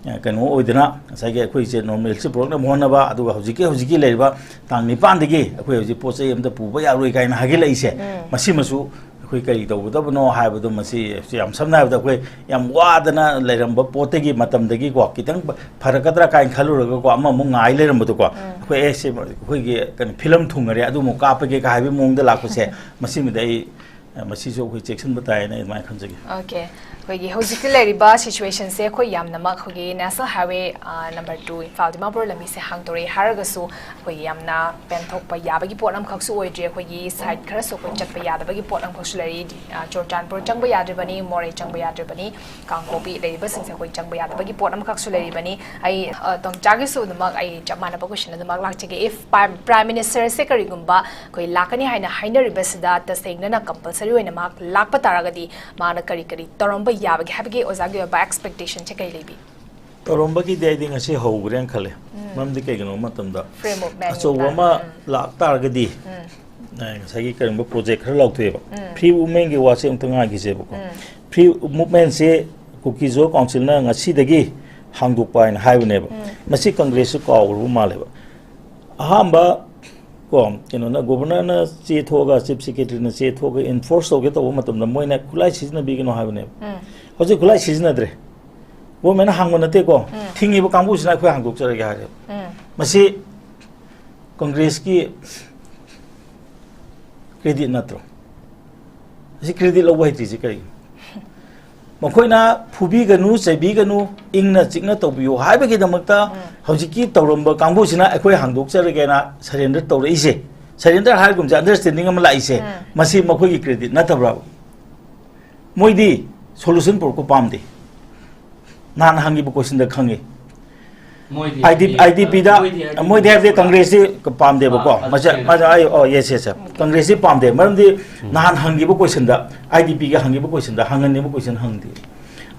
ꯑ, ꯀꯩꯅꯣ ꯑꯣꯏꯗꯅ, ꯉꯁꯥꯏꯒꯤ ꯑꯩꯈꯣꯏꯁꯦ normalcy ꯄꯨꯔꯛꯅꯕ ꯍꯣꯠꯅꯕ, ꯑꯗꯨꯒ ꯍꯧꯖꯤꯛꯀꯤ, ꯍꯧꯖꯤꯛꯀꯤ ꯂꯩꯔꯤꯕ ꯇꯥꯡ ꯅꯤꯄꯥꯟꯗꯒꯤ ꯑꯩꯈꯣꯏ ꯍꯧꯖꯤꯛ ꯄꯣꯠ ꯆꯩ ꯑꯝꯇ ꯄꯨꯕ ꯌꯥꯔꯣꯏ ꯀꯥꯏꯅ ꯍꯥꯏꯒꯠꯂꯛꯏꯁꯦ, ꯃꯁꯤꯃꯁꯨ ꯑꯩꯈꯣꯏ ꯀꯔꯤ ꯇꯧꯒꯗꯕꯅꯣ ꯍꯥꯏꯕꯗꯣ, ꯃꯁꯤ ꯌꯥꯝ ꯁꯝꯅ ꯍꯥꯏꯔꯕꯗ, ꯑꯩꯈꯣꯏ ꯌꯥꯝ ꯋꯥꯗꯅ ꯂꯩꯔꯝꯕ ꯄꯣꯠꯇꯒꯤ, ꯃꯇꯝꯗꯒꯤꯀꯣ, ꯈꯤꯇꯪ ꯐꯔꯛꯀꯗ꯭ꯔꯥ ꯀꯥꯏꯅ ꯈꯜꯂꯨꯔꯒꯀꯣ, ꯑꯃꯃꯨꯛ ꯉꯥꯏ ꯂꯩꯔꯝꯕꯗꯣ ꯀꯣ, ꯑꯩꯈꯣꯏ, "ꯑꯦ, ꯁꯤ ꯑꯩꯈꯣꯏꯒꯤ ꯀꯩꯅꯣ, ꯐꯤꯂꯝ ꯊꯨꯡꯉꯔꯦ, ꯑꯗꯨꯃꯨꯛ ꯀꯥꯞꯄꯒꯦ" ꯀꯥ ꯍꯥꯏꯕꯒꯤ ꯃꯑꯣꯡꯗ ꯂꯥꯛꯄꯁꯦ, ꯃꯁꯤꯃꯗꯤ ꯑꯩ, ꯑ, ꯃꯁꯤꯁꯨ ꯑꯩꯈꯣꯏ ꯆꯦꯛꯁꯤꯟꯕ ꯇꯥꯏꯅ ꯑꯩ ꯑꯗꯨꯃꯥꯏꯅ ꯈꯟꯖꯒꯦ꯫ ꯑꯣꯀꯦ꯫ ꯑꯩꯈꯣꯏꯒꯤ ꯍꯧꯖꯤꯛꯇꯤ ꯂꯩꯔꯤꯕ ꯁꯤꯆꯨꯋꯦꯁꯟꯁꯦ ꯑꯩꯈꯣꯏ ꯌꯥꯝꯅꯃꯛ ꯑꯩꯈꯣꯏꯒꯤ national highway number two Imphal Dimapur ꯂꯝꯕꯤꯁꯦ ꯍꯥꯡꯗꯣꯔꯛꯑꯦ ꯍꯥꯏꯔꯒꯁꯨ ꯑꯩꯈꯣꯏꯒꯤ ꯌꯥꯝꯅ ꯄꯦꯟꯊꯣꯛꯄ ꯌꯥꯕꯒꯤ ꯄꯣꯠ ꯑꯃꯈꯛꯁꯨ ꯑꯣꯏꯗ꯭ꯔꯤ꯫ ꯑꯩꯈꯣꯏꯒꯤ ꯁꯥꯏꯠ ꯈꯔꯁꯨ ꯑꯩꯈꯣꯏ ꯆꯠꯄ ꯌꯥꯗꯕꯒꯤ ꯄꯣꯠ ꯑꯃꯈꯛꯁꯨ ꯂꯩꯔꯤ꯫ ꯑ, ꯆꯨꯔꯆꯥꯟꯄꯨꯔ ꯆꯪꯕ ꯌꯥꯗ꯭ꯔꯤꯕꯅꯤ, ꯃꯣꯔꯦ ꯆꯪꯕ ꯌꯥꯗ꯭ꯔꯤꯕꯅꯤ, ꯀꯥꯡꯄꯣꯛꯄꯤ ꯂꯩꯔꯤꯕꯁꯤꯡꯁꯦ ꯑꯩꯈꯣꯏ ꯆꯪꯕ ꯌꯥꯗꯕꯒꯤ ꯄꯣꯠ ꯑꯃꯈꯛꯁꯨ ꯂꯩꯔꯤꯕꯅꯤ꯫ ꯑꯩ, ꯑ, ꯇꯣꯝꯆꯥꯒꯤꯁꯨ ꯑꯗꯨꯃꯛ ꯑꯩ ꯆꯞ ꯃꯥꯟꯅꯕ ꯀꯣꯏꯁꯟ ꯑꯗꯨꯃꯛ ꯂꯥꯛꯆꯒꯦ꯫ If Prime, Prime Ministerꯁꯦ ꯀꯔꯤꯒꯨꯝꯕ ꯑꯩꯈꯣꯏ ꯂꯥꯛꯀꯅꯤ ꯍꯥꯏꯅ ꯍꯥꯏꯅꯔꯤꯕꯁꯤꯗ ꯇꯁꯦꯡꯅꯅ ꯀꯝꯄꯜꯁꯔꯤ ꯑꯣꯏꯅ ꯃꯍꯥꯛ ꯂꯥꯛꯄ ꯇꯥꯔꯒꯗꯤ ꯃꯥꯅ ꯀꯔꯤ ꯀꯔꯤ ꯇꯧꯔꯝꯕ ꯌꯥꯕꯒꯦ ꯍꯥꯏꯕꯒꯤ ꯑꯣꯖꯥꯒꯤ ꯑꯣꯏꯕ ꯑꯦꯛꯁꯄꯦꯛꯇꯦꯁꯟꯁꯦ ꯀꯔꯤ ꯂꯩꯕꯤ? ꯇꯧꯔꯝꯕꯒꯤꯗꯤ ꯑꯩꯗꯤ ꯉꯁꯤ ꯍꯧꯈ꯭ꯔꯦꯅ ꯈꯜꯂꯦ꯫ ꯃꯔꯝꯗꯤ ꯀꯩꯒꯤꯅꯣ ꯍꯥꯏꯕ ꯃꯇꯝꯗ, Free movement ꯑꯆꯧꯕ ꯇꯥ-, ꯑꯃ ꯎꯝ꯫ ꯂꯥꯛꯇꯥꯔꯒꯗꯤ, ꯎꯝ꯫ ꯑ, ꯉꯁꯥꯏꯒꯤ ꯀꯔꯤꯒꯨꯝꯕ ꯄ꯭ꯔꯣꯖꯦꯛ ꯈꯔ ꯂꯥꯎꯊꯣꯛꯑꯦꯕ꯫ ꯎꯝ꯫ Free movementꯀꯤ ꯋꯥꯁꯦ ꯑꯃꯨꯛꯇ ꯉꯥꯏꯈꯤꯁꯦꯕꯀꯣ꯫ ꯎꯝ꯫ Free movementꯁꯦ ꯀꯨꯀꯤ ꯖꯣ ꯀꯥꯎꯟꯁꯤꯜꯅ ꯉꯁꯤꯗꯒꯤ ꯍꯥꯡꯗꯣꯛꯄ ꯍꯥꯏꯅ ꯍꯥꯏꯕꯅꯦꯕ꯫ ꯎꯝ꯫ ꯃꯁꯤ ꯀꯪꯒ꯭ꯔꯦꯁꯁꯨ ꯀꯥꯎꯈ꯭ꯔꯕ ꯃꯥꯜꯂꯦꯕ꯫ ꯑꯍꯥꯟꯕ ꯀꯣ, ꯀꯩꯅꯣꯅ, ꯒꯣꯕꯔꯅꯔꯅ ꯆꯦ ꯊꯣꯛꯑꯒ, ꯆꯤꯐ ꯁꯦꯀ꯭ꯔꯦꯇꯔꯤꯅ ꯆꯦ ꯊꯣꯛꯑꯒ ꯏꯟꯐꯣꯔꯁ ꯇꯧꯒꯦ ꯇꯧꯕ ꯃꯇꯝꯗ ꯃꯣꯏꯅ ꯈꯨꯠꯂꯥꯏ ꯁꯤꯖꯤꯟꯅꯕꯤꯒꯅꯣ ꯍꯥꯏꯕꯅꯦꯕ꯫ ꯎꯝ꯫ ꯍꯧꯖꯤꯛ ꯈꯨꯠꯂꯥꯏ ꯁꯤꯖꯤꯟꯅꯗ꯭ꯔꯦ꯫ ꯒꯣꯕꯔꯃꯦꯟꯅ ꯍꯥꯡꯕ ꯅꯠꯇꯦꯀꯣ꯫ ꯎꯝ꯫ ꯊꯤꯡꯉꯤꯕ ꯀꯥꯡꯕꯨꯁꯤꯅ ꯑꯩꯈꯣꯏ ꯍꯥꯡꯗꯣꯛꯆꯔꯒꯦ ꯍꯥꯏꯔꯦ꯫ ꯎꯝ꯫ ꯃꯁꯤ ꯀꯪꯒ꯭ꯔꯦꯁꯀꯤ ꯀ꯭ꯔꯦꯗꯤꯠ ꯅꯠꯇ꯭ꯔꯣ? ꯑꯁꯤ ꯀ꯭ꯔꯦꯗꯤꯠ ꯂꯧꯕ ꯍꯩꯇ꯭ꯔꯤꯁꯤ ꯀꯔꯤꯒꯤꯅꯣ? ꯃꯈꯣꯏꯅ ꯐꯨꯕꯤꯒꯅꯨ, ꯆꯩꯕꯤꯒꯅꯨ, ꯏꯪꯅ ꯆꯤꯛꯅ ꯇꯧꯕꯤꯌꯨ ꯍꯥꯏꯕꯒꯤꯗꯃꯛꯇ ꯎꯝ꯫ ꯍꯧꯖꯤꯛꯀꯤ ꯇꯧꯔꯝꯕ ꯀꯥꯡꯕꯨꯁꯤꯅ ꯑꯩꯈꯣꯏ ꯍꯥꯡꯗꯣꯛꯆꯔꯒꯦꯅ ꯁꯔꯦꯟꯗꯔ ꯇꯧꯔꯛꯏꯁꯦ, ꯁꯔꯦꯟꯗꯔ ꯍꯥꯏꯒꯨꯝꯁꯦ, ꯑꯟꯗꯔꯁ꯭ꯇꯦꯟꯗꯤꯡ ꯑꯃ ꯂꯥꯛꯏꯁꯦ, ꯎꯝ꯫ ꯃꯁꯤ ꯃꯈꯣꯏꯒꯤ ꯀ꯭ꯔꯦꯗꯤꯠ ꯅꯠꯇꯕ꯭ꯔꯥꯕ? ꯃꯣꯏꯗꯤ ꯁꯣꯂꯨꯁꯟ ꯄꯨꯔꯛꯄ ꯄꯥꯝꯗꯦ꯫ ꯅꯍꯥꯟ ꯍꯪꯈꯤꯕ ꯀꯣꯏꯁꯟꯗ ꯈꯪꯉꯤ꯫ ꯃꯣꯏꯗꯤ ꯑꯥꯏ ꯗꯤ, ꯑꯥꯏ ꯗꯤ ꯄꯤꯗ, ꯃꯣꯏꯗꯤ ꯍꯥꯏꯗꯤ ꯃꯣꯏꯗꯤ ꯍꯥꯏꯕꯗꯤ ꯀꯪꯒ꯭ꯔꯦꯁꯁꯤ ꯄꯥꯝꯗꯦꯕꯀꯣ꯫ ꯑꯥ, ꯑꯗꯨ ꯃꯁꯤ, ꯀꯩꯅꯣ꯫ ꯃꯁꯤ, ꯑꯩ, ꯑꯣ, ꯌꯦꯁ, ꯌꯦꯁ, ꯌꯦꯁ꯫ ꯀꯪꯒ꯭ꯔꯦꯁꯁꯤ ꯄꯥꯝꯗꯦ꯫ ꯃꯔꯝꯗꯤ ꯅꯍꯥꯟ ꯍꯪꯈꯤꯕ ꯀꯣꯏꯁꯟꯗ, ꯑꯥꯏ ꯗꯤ ꯄꯤꯒ ꯍꯪꯈꯤꯕ ꯀꯣꯏꯁꯟꯗ, ꯍꯪꯍꯟꯅꯤꯡꯕ ꯀꯣꯏꯁꯟ ꯍꯪꯗꯦ꯫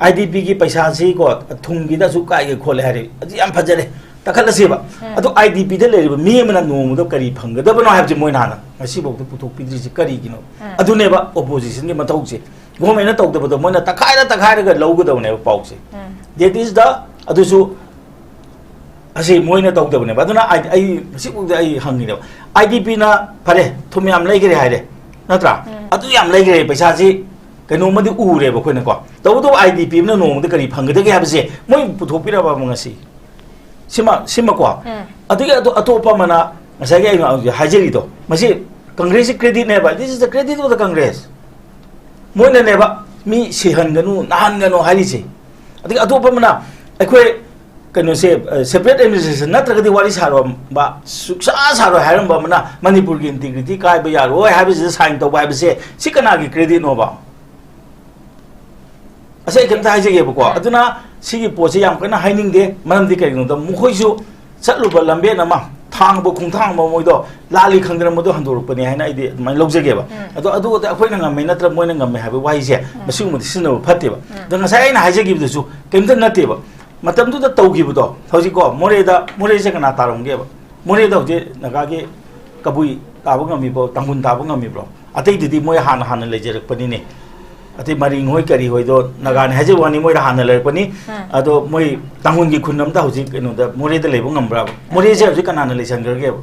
ꯑꯥꯏ ꯗꯤ ꯄꯤꯒꯤ ꯄꯩꯁꯥꯁꯤ ꯀꯣ, ꯊꯨꯝꯒꯤꯗ ꯑꯁꯨꯛ ꯀꯥꯏꯒꯦ ꯈꯣꯠꯂꯦ ꯍꯥꯏꯔꯦ꯫ ꯑꯗꯨ ꯌꯥꯝ ꯐꯖꯔꯦ꯫ ꯀꯥꯈꯠꯂꯁꯦꯕ꯫ ꯑꯗꯣ ꯑꯥꯏ ꯗꯤ ꯄꯤꯗ ꯂꯩꯔꯤꯕ ꯃꯤ ꯑꯃꯅ ꯅꯣꯡꯃꯗ ꯀꯔꯤ ꯐꯪꯒꯗꯕꯅꯣ ꯍꯥꯏꯕꯁꯤ ꯃꯣꯏꯅ ꯍꯥꯟꯅ ꯉꯁꯤꯐꯥꯎꯗ ꯄꯨꯊꯣꯛꯄꯤꯗ꯭ꯔꯤꯁꯤ ꯀꯔꯤꯒꯤꯅꯣ? ꯑꯗꯨꯅꯦꯕ ꯑꯣꯄꯣꯖꯤꯁꯟꯒꯤ ꯃꯊꯧꯁꯦ꯫ ꯒꯣꯔꯃꯦꯟꯅ ꯇꯧꯗꯕꯗꯣ ꯃꯣꯏꯅ ꯇꯛꯈꯥꯏꯔ ꯇꯛꯈꯥꯏꯔꯒ ꯂꯧꯒꯗꯕꯅꯦꯕ ꯄꯥꯎꯁꯦ꯫ That is the, ꯑꯗꯨꯁꯨ ꯑꯁꯤ ꯃꯣꯏꯅ ꯇꯧꯗꯕꯅꯦꯕ꯫ ꯑꯗꯨꯅ ꯑꯩ, ꯑꯩ ꯉꯁꯤꯐꯥꯎꯗ ꯑꯩ ꯍꯪꯉꯤꯅꯦꯕ, ꯑꯥꯏ ꯗꯤ ꯄꯤꯅ ꯐꯔꯦ, ꯊꯨꯝ ꯌꯥꯝ ꯂꯩꯈ꯭ꯔꯦ ꯍꯥꯏꯔꯦ, ꯅꯠꯇ꯭ꯔꯥ? ꯑꯗꯨ ꯌꯥꯝ ꯂꯩꯈ꯭ꯔꯦ, ꯄꯩꯁꯥꯁꯤ ꯀꯩꯅꯣꯝꯃꯗꯤ ꯎꯔꯦꯕ ꯑꯩꯈꯣꯏꯅꯀꯣ꯫ ꯇꯧꯕꯇꯕꯨ ꯑꯥꯏ ꯗꯤ ꯄꯤ ꯑꯃꯅ ꯅꯣꯡꯃꯗ ꯀꯔꯤ ꯐꯪꯒꯗꯒꯦ ꯍꯥꯏꯕꯁꯦ ꯃꯣꯏ ꯄꯨꯊꯣꯛꯄꯤꯔꯕ ꯉꯁꯤ? ꯁꯤꯃ, ꯁꯤꯃꯀꯣ꯫ ꯑꯗꯨꯒꯤ ꯑꯇꯣ-, ꯑꯇꯣꯞꯄ ꯑꯃꯅ ꯉꯁꯥꯏꯒꯤ ꯑꯩꯅ ꯍꯧꯖꯤꯛ ꯍꯥꯏꯖꯔꯤꯗꯣ, ꯃꯁꯤ ꯀꯪꯒ꯭ꯔꯦꯁꯀꯤ ꯀ꯭ꯔꯦꯗꯤꯠꯅꯦꯕ꯫ This is the credit of the Congress. ꯃꯣꯏꯅꯅꯦꯕ ꯃꯤ ꯁꯤꯍꯟꯒꯅꯨ, ꯅꯥꯍꯟꯒꯅꯨ ꯍꯥꯏꯔꯤꯁꯦ꯫ ꯑꯗꯒꯤ ꯑꯇꯣꯞꯄ ꯑꯃꯅ ꯑꯩꯈꯣꯏ ꯀꯩꯅꯣꯁꯦ, separate administration ꯅꯠꯇ꯭ꯔꯒꯗꯤ ꯋꯥꯔꯤ ꯁꯥꯔꯝꯕ, ꯁꯨꯛꯁꯥ ꯁꯥꯔꯣꯏ ꯍꯥꯏꯔꯝꯕ ꯑꯃꯅ ꯃꯅꯤꯄꯨꯔꯒꯤ integrity ꯀꯥꯏꯕ ꯌꯥꯔꯣꯏ ꯍꯥꯏꯕꯁꯤꯗ sign ꯇꯧꯕ ꯍꯥꯏꯕꯁꯦ, ꯁꯤ ꯀꯅꯥꯒꯤ creditꯅꯣꯕ? ꯑꯁꯤ ꯑꯩ ꯀꯩꯝꯇ ꯍꯥꯏꯖꯒꯦꯕꯀꯣ꯫ ꯑꯗꯨꯅ ꯁꯤꯒꯤ ꯄꯣꯠꯁꯦ ꯌꯥꯝ ꯀꯟꯅ ꯍꯥꯏꯅꯤꯡꯗꯦ꯫ ꯃꯔꯝꯗꯤ ꯀꯩꯒꯤꯅꯣꯗ ꯃꯈꯣꯏꯁꯨ ꯆꯠꯂꯨꯕ ꯂꯝꯕꯦꯟ ꯑꯃ, ꯊꯥꯡꯕ ꯈꯣꯡꯊꯥꯡ ꯑꯃ ꯃꯣꯏꯗꯣ ꯂꯥꯜꯂꯤ ꯈꯪꯗꯅ ꯃꯣꯏꯗꯣ ꯍꯟꯗꯣꯔꯛꯄꯅꯦ ꯍꯥꯏꯅ ꯑꯩꯗꯤ ꯑꯗꯨꯃꯥꯏꯅ ꯂꯧꯖꯒꯦꯕ꯫ ꯑꯗꯣ ꯑꯗꯨ ꯑꯩꯈꯣꯏꯅ ꯉꯝꯃꯦ ꯅꯠꯇ꯭ꯔ ꯃꯣꯏꯅ ꯉꯝꯃꯦ ꯍꯥꯏꯕ ꯋꯥꯍꯩꯁꯦ ꯃꯁꯤꯒꯨꯝꯕꯗꯤ ꯁꯤꯖꯤꯟꯅꯕ ꯐꯠꯇꯦꯕ꯫ ꯑꯗꯣ ꯉꯁꯥꯏ ꯑꯩꯅ ꯍꯥꯏꯖꯈꯤꯕꯗꯨꯁꯨ ꯀꯩꯝꯇ ꯅꯠꯇꯦꯕ꯫ ꯃꯇꯝꯗꯨꯗ ꯇꯧꯈꯤꯕꯗꯣ, ꯍꯧꯖꯤꯛꯀꯣ, ꯃꯣꯔꯦꯗ, ꯃꯣꯔꯦꯁꯦ ꯀꯅꯥ ꯇꯥꯔꯝꯒꯦꯕ? ꯃꯣꯔꯦꯗ ꯍꯧꯖꯤꯛ ꯅꯥꯒꯥꯒꯤ ꯀꯕꯨꯏ ꯇꯥꯕ ꯉꯝꯃꯤꯕ꯭ꯔꯣ? ꯇꯥꯡꯈꯨꯜ ꯇꯥꯕ ꯉꯝꯃꯤꯕ꯭ꯔꯣ? ꯑꯇꯩꯗꯨꯗꯤ ꯃꯣꯏ ꯍꯥꯟꯅ ꯍꯥꯟꯅ ꯂꯩꯖꯔꯛꯄꯅꯤꯅꯦ꯫ ꯑꯇꯩ ꯃꯔꯤꯡ ꯍꯣꯏ ꯀꯔꯤ ꯍꯣꯏꯗꯣ ꯅꯥꯒꯥꯅꯤ ꯍꯥꯏꯖꯕ ꯋꯥꯅꯤ, ꯃꯣꯏꯗ ꯍꯥꯟꯅ ꯂꯩꯔꯛꯄꯅꯤ꯫ ꯑꯗꯣ ꯃꯣꯏ ꯇꯥꯡꯈꯨꯜꯒꯤ ꯈꯨꯟ ꯑꯝꯇ ꯍꯧꯖꯤꯛ ꯀꯩꯅꯣꯗ ꯃꯣꯔꯦꯗ ꯂꯩꯕ ꯉꯝꯕ꯭ꯔꯥꯕ? ꯃꯣꯔꯦꯁꯦ ꯍꯧꯖꯤꯛ ꯀꯅꯥꯅ ꯂꯩꯁꯟꯈ꯭ꯔꯒꯦꯕ?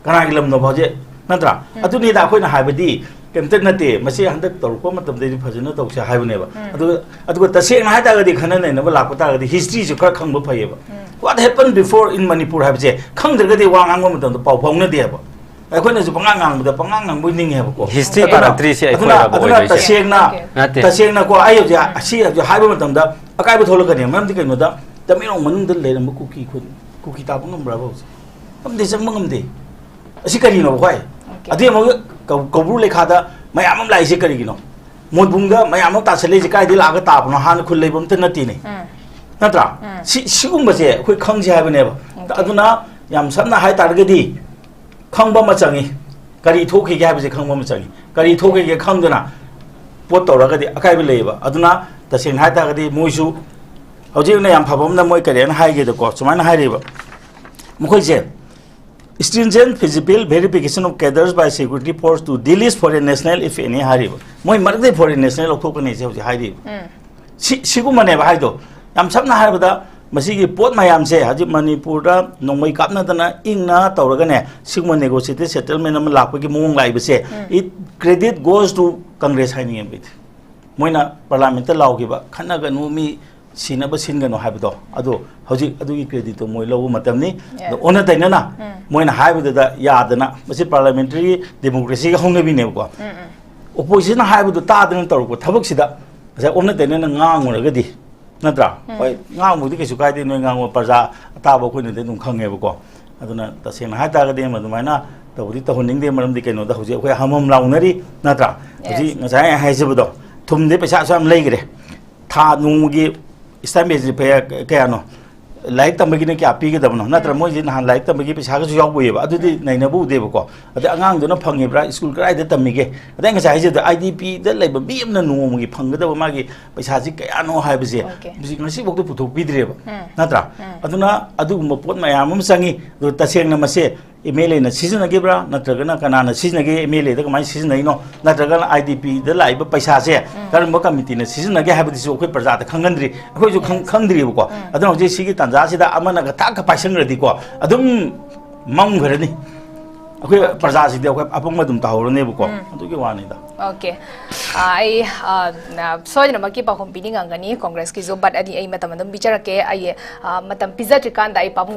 ꯀꯅꯥꯒꯤ ꯂꯝꯅꯣꯕ ꯍꯧꯖꯤꯛ? ꯅꯠꯇ꯭ꯔꯥ? ꯑꯗꯨꯅꯤꯗ ꯑꯩꯈꯣꯏꯅ ꯍꯥꯏꯕꯗꯤ ꯀꯩꯝꯇ ꯅꯠꯇꯦ, ꯃꯁꯤ ꯍꯟꯗꯛ ꯇꯧꯔꯛꯄ ꯃꯇꯝꯗꯗꯤ ꯐꯖꯅ ꯇꯧꯁꯦ ꯍꯥꯏꯕꯅꯦꯕ꯫ ꯑꯗꯨꯒ, ꯑꯗꯨꯒ ꯇꯁꯦꯡꯅ ꯍꯥꯏꯇꯥꯔꯒꯗꯤ, ꯈꯟꯅ ꯅꯩꯅꯕ ꯂꯥꯛꯄ ꯇꯥꯔꯒꯗꯤ historyꯁꯨ ꯈꯔ ꯈꯪꯕ ꯐꯩꯌꯦꯕ꯫ What happened before in Manipur ꯍꯥꯏꯕꯁꯦ ꯈꯪꯗ꯭ꯔꯒꯗꯤ ꯋꯥ ꯉꯥꯡꯕ ꯃꯇꯝꯗ ꯄꯥꯎ ꯐꯥꯎꯅꯗꯦꯕ꯫ ꯑꯩꯈꯣꯏꯅꯁꯨ ꯄꯉꯥꯡ ꯉꯥꯡꯕꯗ ꯄꯉꯥꯡ ꯉꯥꯡꯕ ꯅꯤꯡꯉꯦꯕꯀꯣ꯫ History ꯑꯗꯨꯅ, ꯄꯥꯔꯛꯇ꯭ꯔꯤꯁꯦ ꯑꯗꯨꯅ, ꯑꯩꯈꯣꯏꯔꯕ ꯑꯗꯨꯅ ꯑꯣꯏꯗꯣꯏꯁꯦ? ꯇꯁꯦꯡꯅ, ꯅꯠꯇꯦ꯫ ꯇꯁꯦꯡꯅꯀꯣ, ꯑꯩ ꯍꯧꯖꯤꯛ ꯑꯁꯤ ꯍꯧꯖꯤꯛ ꯍꯥꯏꯕ ꯃꯇꯝꯗ ꯑꯀꯥꯏꯕ ꯊꯣꯛꯂꯛꯀꯅꯤ꯫ ꯃꯔꯝꯗꯤ ꯀꯩꯅꯣꯗ, ꯇꯃꯦꯡꯂꯣꯡ ꯃꯅꯨꯡꯗ ꯂꯩꯔꯝꯕ ꯀꯨꯀꯤ ꯈꯨꯟ, ꯀꯨꯀꯤ ꯇꯥꯕ ꯉꯝꯕ꯭ꯔꯕ ꯍꯧꯖꯤꯛ? ꯉꯝꯗꯦ, ꯆꯪꯕ ꯉꯝꯗꯦ꯫ ꯑꯁꯤ ꯀꯔꯤꯅꯣ, ꯈ꯭ꯋꯥꯏ? ꯑꯗꯩ ꯑꯃꯨꯛ ꯀꯧ-, ꯀꯧꯕ꯭ꯔꯨ ꯂꯩꯈꯥꯗ ꯃꯌꯥꯝ ꯑꯃ ꯂꯥꯛꯏꯁꯦ ꯀꯔꯤꯒꯤꯅꯣ? ꯃꯣꯟꯕꯨꯡꯗ ꯃꯌꯥꯝ ꯑꯃ ꯇꯥꯁꯜꯂꯛꯏꯁꯦ ꯀꯥꯏꯗꯩ ꯂꯥꯛꯑꯒ ꯇꯥꯕꯅꯣ? ꯍꯥꯟꯅ ꯈꯨꯜ ꯂꯩꯕ ꯑꯝꯇ ꯅꯠꯇꯦꯅꯦ꯫ ꯅꯠꯇ꯭ꯔꯥ? ꯁꯤ, ꯁꯤꯒꯨꯝꯕꯁꯦ ꯑꯩꯈꯣꯏ ꯈꯪꯁꯦ ꯍꯥꯏꯕꯅꯦꯕ꯫ ꯑꯗꯨꯅ ꯌꯥꯝ ꯁꯝꯅ ꯍꯥꯏ ꯇꯥꯔꯒꯗꯤ, ꯈꯪꯕ ꯑꯃ ꯆꯪꯉꯤ꯫ ꯀꯔꯤ ꯊꯣꯛꯈꯤꯒꯦ ꯍꯥꯏꯕꯁꯦ ꯈꯪꯕ ꯑꯃ ꯆꯪꯉꯤ꯫ ꯀꯔꯤ ꯊꯣꯛꯈꯤꯒꯦ ꯈꯪꯗꯅ ꯄꯣꯠ ꯇꯧꯔꯒꯗꯤ ꯑꯀꯥꯏꯕ ꯂꯩꯌꯦꯕ꯫ ꯑꯗꯨꯅ ꯇꯁꯦꯡꯅ ꯍꯥꯏ ꯇꯥꯔꯒꯗꯤ ꯃꯣꯏꯁꯨ ꯍꯧꯖꯤꯛ ꯑꯣꯏꯅ ꯌꯥꯝ ꯐꯕ ꯑꯃꯅ ꯃꯣꯏ ꯀꯔꯤ ꯍꯥꯏꯅ ꯍꯥꯏꯒꯦꯗꯀꯣ, ꯁꯨꯃꯥꯏꯅ ꯍꯥꯏꯔꯤꯕ, ꯃꯈꯣꯏꯁꯦ stringent physical verification of cadres by security force to delist foreign national if any ꯍꯥꯏꯔꯤꯕ꯫ ꯃꯣꯏ ꯃꯔꯛꯇꯩ foreign national ꯂꯧꯊꯣꯛꯀꯅꯤ ꯁꯦ ꯍꯧꯖꯤꯛ ꯍꯥꯏꯔꯤꯕ꯫ ꯁꯤ, ꯁꯤꯒꯨꯝꯕꯅꯦꯕ ꯍꯥꯏꯗꯣ꯫ ꯌꯥꯝ ꯁꯝꯅ ꯍꯥꯏꯔꯕꯗ, ꯃꯁꯤꯒꯤ ꯄꯣꯠ ꯃꯌꯥꯝꯁꯦ ꯍꯧꯖꯤꯛ ꯃꯅꯤꯄꯨꯔꯗ ꯅꯣꯡꯃꯩ ꯀꯥꯞꯅꯗꯅ ꯏꯪꯅ ꯇꯧꯔꯒꯅꯦ, ꯁꯤꯒꯨꯝꯕ negotiated settlement ꯑꯃ ꯂꯥꯛꯄꯒꯤ ꯃꯑꯣꯡ ꯂꯥꯛꯏꯕꯁꯦ, it credit goes to Congress ꯍꯥꯏꯅꯤꯡꯉꯦꯕ ꯑꯩꯗꯤ꯫ ꯃꯣꯏꯅ parliamentꯇ ꯂꯥꯎꯈꯤꯕ, "ꯈꯠꯅꯒꯅꯨ, ꯃꯤ ꯁꯤꯅꯕ ꯁꯤꯟꯒꯅꯨ" ꯍꯥꯏꯕꯗꯣ, ꯑꯗꯣ ꯍꯧꯖꯤꯛ ꯑꯗꯨꯒꯤ creditꯇꯣ ꯃꯣꯏ ꯂꯧꯕ ꯃꯇꯝꯅꯤ꯫ ꯑꯗꯣ ꯑꯣꯟꯅ ꯇꯩꯅꯅ ꯃꯣꯏꯅ ꯍꯥꯏꯕꯗꯨꯗ ꯌꯥꯗꯅ, ꯃꯁꯤ parliamentary democracyꯒꯤ ꯍꯧꯅꯕꯤꯅꯦꯕꯀꯣ꯫ Oppositionꯅ ꯍꯥꯏꯕꯗꯨ ꯇꯥꯗꯅ ꯇꯧꯔꯛꯄ ꯊꯕꯛꯁꯤꯗ ꯉꯁꯥꯏ ꯑꯣꯟꯅ ꯇꯩꯅꯅ ꯉꯥꯡꯉꯨꯔꯒꯗꯤ, ꯅꯠꯇ꯭ꯔꯥ? ꯎꯝ꯫ ꯍꯣꯏ, ꯉꯥꯡꯕꯨꯗꯤ ꯀꯩꯁꯨ ꯀꯥꯏꯗꯦ, ꯅꯣꯏ ꯉꯥꯡꯕ ꯄ꯭ꯔꯖꯥ ꯑꯇꯥꯕ ꯑꯩꯈꯣꯏꯅꯗꯤ ꯑꯗꯨꯝ ꯈꯪꯉꯦꯕꯀꯣ꯫ ꯑꯗꯨꯅ ꯇꯁꯦꯡꯅ ꯍꯥꯏ ꯇꯥꯔꯒꯗꯤ ꯑꯃ ꯑꯗꯨꯃꯥꯏꯅ ꯇꯧꯕꯗꯤ ꯇꯧꯍꯟꯅꯤꯡꯗꯦ, ꯃꯔꯝꯗꯤ ꯀꯩꯅꯣꯗ ꯍꯧꯖꯤꯛ ꯑꯩꯈꯣꯏ ꯍꯝ ꯍꯝ ꯂꯥꯎꯅꯔꯤ, ꯅꯠꯇ꯭ꯔꯥ? ꯍꯧꯖꯤꯛ ꯉꯁꯥꯏ ꯑꯩ ꯍꯥꯏꯖꯕꯗꯣ, ꯊꯨꯝꯗꯤ ꯄꯩꯁꯥ ꯑꯁꯨꯛ ꯌꯥꯝ ꯂꯩꯈ꯭ꯔꯦ, ꯊꯥ ꯅꯣꯡꯃꯒꯤ ꯁ꯭ꯇꯥꯏꯄꯦꯟꯁꯤ ꯀꯌꯥ-, ꯀꯌꯥꯅꯣ? ꯂꯥꯏꯔꯤꯛ ꯇꯝꯕꯒꯤꯅ ꯀꯌꯥ ꯄꯤꯒꯗꯕꯅꯣ? ꯅꯠꯇ꯭ꯔ ꯎꯝ꯫ ꯃꯣꯏꯁꯦ ꯅꯍꯥꯟ ꯂꯥꯏꯔꯤꯛ ꯇꯝꯕꯒꯤ ꯄꯩꯁꯥꯒꯁꯨ ꯌꯥꯎꯕ ꯎꯏꯌꯦꯕ, ꯑꯗꯨꯗꯤ ꯎꯝ꯫ ꯅꯩꯅꯕ ꯎꯗꯦꯕꯀꯣ꯫ ꯑꯗꯩ ꯑꯉꯥꯡꯗꯨꯅ ꯐꯪꯉꯤꯕ꯭ꯔꯥ, ꯁ꯭ꯀꯨꯜ ꯀꯗꯥꯏꯗ ꯇꯝꯃꯤꯒꯦ? ꯑꯗꯩ ꯉꯁꯥꯏ ꯍꯥꯏꯖꯕꯗꯣ, ꯑꯥꯏ ꯗꯤ ꯄꯤꯗ ꯂꯩꯕ ꯃꯤ ꯑꯃꯅ ꯅꯣꯡꯃꯒꯤ ꯐꯪꯒꯗꯕ ꯃꯥꯒꯤ ꯄꯩꯁꯥꯁꯤ ꯀꯌꯥꯅꯣ ꯍꯥꯏꯕꯁꯦ, OK꯫ ꯃꯁꯤ ꯉꯁꯤꯐꯥꯎꯗ ꯄꯨꯊꯣꯛꯄꯤꯗ꯭ꯔꯦꯕ, ꯎꯝ꯫ ꯅꯠꯇ꯭ꯔꯥ? ꯎꯝ꯫ ꯑꯗꯨꯅ ꯑꯗꯨꯒꯨꯝꯕ ꯄꯣꯠ ꯃꯌꯥꯝ ꯑꯃ ꯆꯪꯉꯤ꯫ ꯑꯗꯨ ꯇꯁꯦꯡꯅ ꯃꯁꯦ ꯑꯦꯝ ꯑꯦꯜ ꯑꯦꯅ ꯁꯤꯖꯤꯟꯅꯈꯤꯕ꯭ꯔꯥ, ꯅꯠꯇ꯭ꯔꯒꯅ ꯀꯅꯥꯅ ꯁꯤꯖꯤꯟꯅꯒꯦ, ꯑꯦꯝ ꯑꯦꯜ ꯑꯦꯗ ꯀꯃꯥꯏꯅ ꯁꯤꯖꯤꯟꯅꯩꯅꯣ, ꯅꯠꯇ꯭ꯔꯒꯅ ꯑꯥꯏ ꯗꯤ ꯄꯤꯗ ꯂꯥꯛꯏꯕ ꯄꯩꯁꯥꯁꯦ ꯎꯝ꯫ ꯀꯔꯝꯕ ꯀꯃꯤꯇꯤꯅ ꯁꯤꯖꯤꯟꯅꯒꯦ ꯍꯥꯏꯕꯗꯨꯁꯨ ꯑꯩꯈꯣꯏ ꯄ꯭ꯔꯖꯥꯗ ꯈꯪꯍꯟꯗ꯭ꯔꯤ, ꯑꯩꯈꯣꯏꯁꯨ ꯈꯪ-, Yes꯫ ꯈꯪꯗ꯭ꯔꯤꯕꯀꯣ꯫ ꯎꯝ꯫ ꯑꯗꯨꯅ ꯍꯧꯖꯤꯛ ꯁꯤꯒꯤ ꯇꯥꯟꯖꯥꯁꯤꯗ ꯑꯃꯅ ꯊꯥꯛꯀ ꯄꯥꯏꯁꯟꯈ꯭ꯔꯗꯤꯀꯣ, ꯑꯗꯨꯝ ꯃꯝꯈ꯭ꯔꯅꯤ꯫ ꯑꯩꯈꯣꯏ OK꯫ ꯄ꯭ꯔꯖꯥꯁꯤꯗꯤ ꯑꯩꯈꯣꯏ ꯑꯄꯪꯕ ꯑꯗꯨꯝ ꯇꯥꯍꯧꯔꯅꯦꯕꯀꯣ꯫ ꯎꯝ꯫ ꯑꯗꯨꯒꯤ ꯋꯥꯅꯤꯗ꯫ OK꯫ ꯑ, ꯑꯩ, ꯑ, ꯅ-, ꯁꯣꯏꯗꯅꯃꯛꯀꯤ ꯄꯥꯎꯈꯨꯝ ꯄꯤꯅꯤꯡꯉꯝꯒꯅꯤ ꯀꯣꯡꯒ꯭ꯔꯦꯁꯀꯤꯁꯨ, but ꯑꯗꯤ ꯑꯩ ꯃꯇꯝ ꯑꯗꯨꯝ ꯄꯤꯖꯔꯛꯀꯦ꯫ ꯑꯩ, ꯑ, ꯃꯇꯝ ꯄꯤꯖꯗ꯭ꯔꯤꯀꯥꯟꯗ ꯑꯩ ꯄꯥꯕꯨꯡ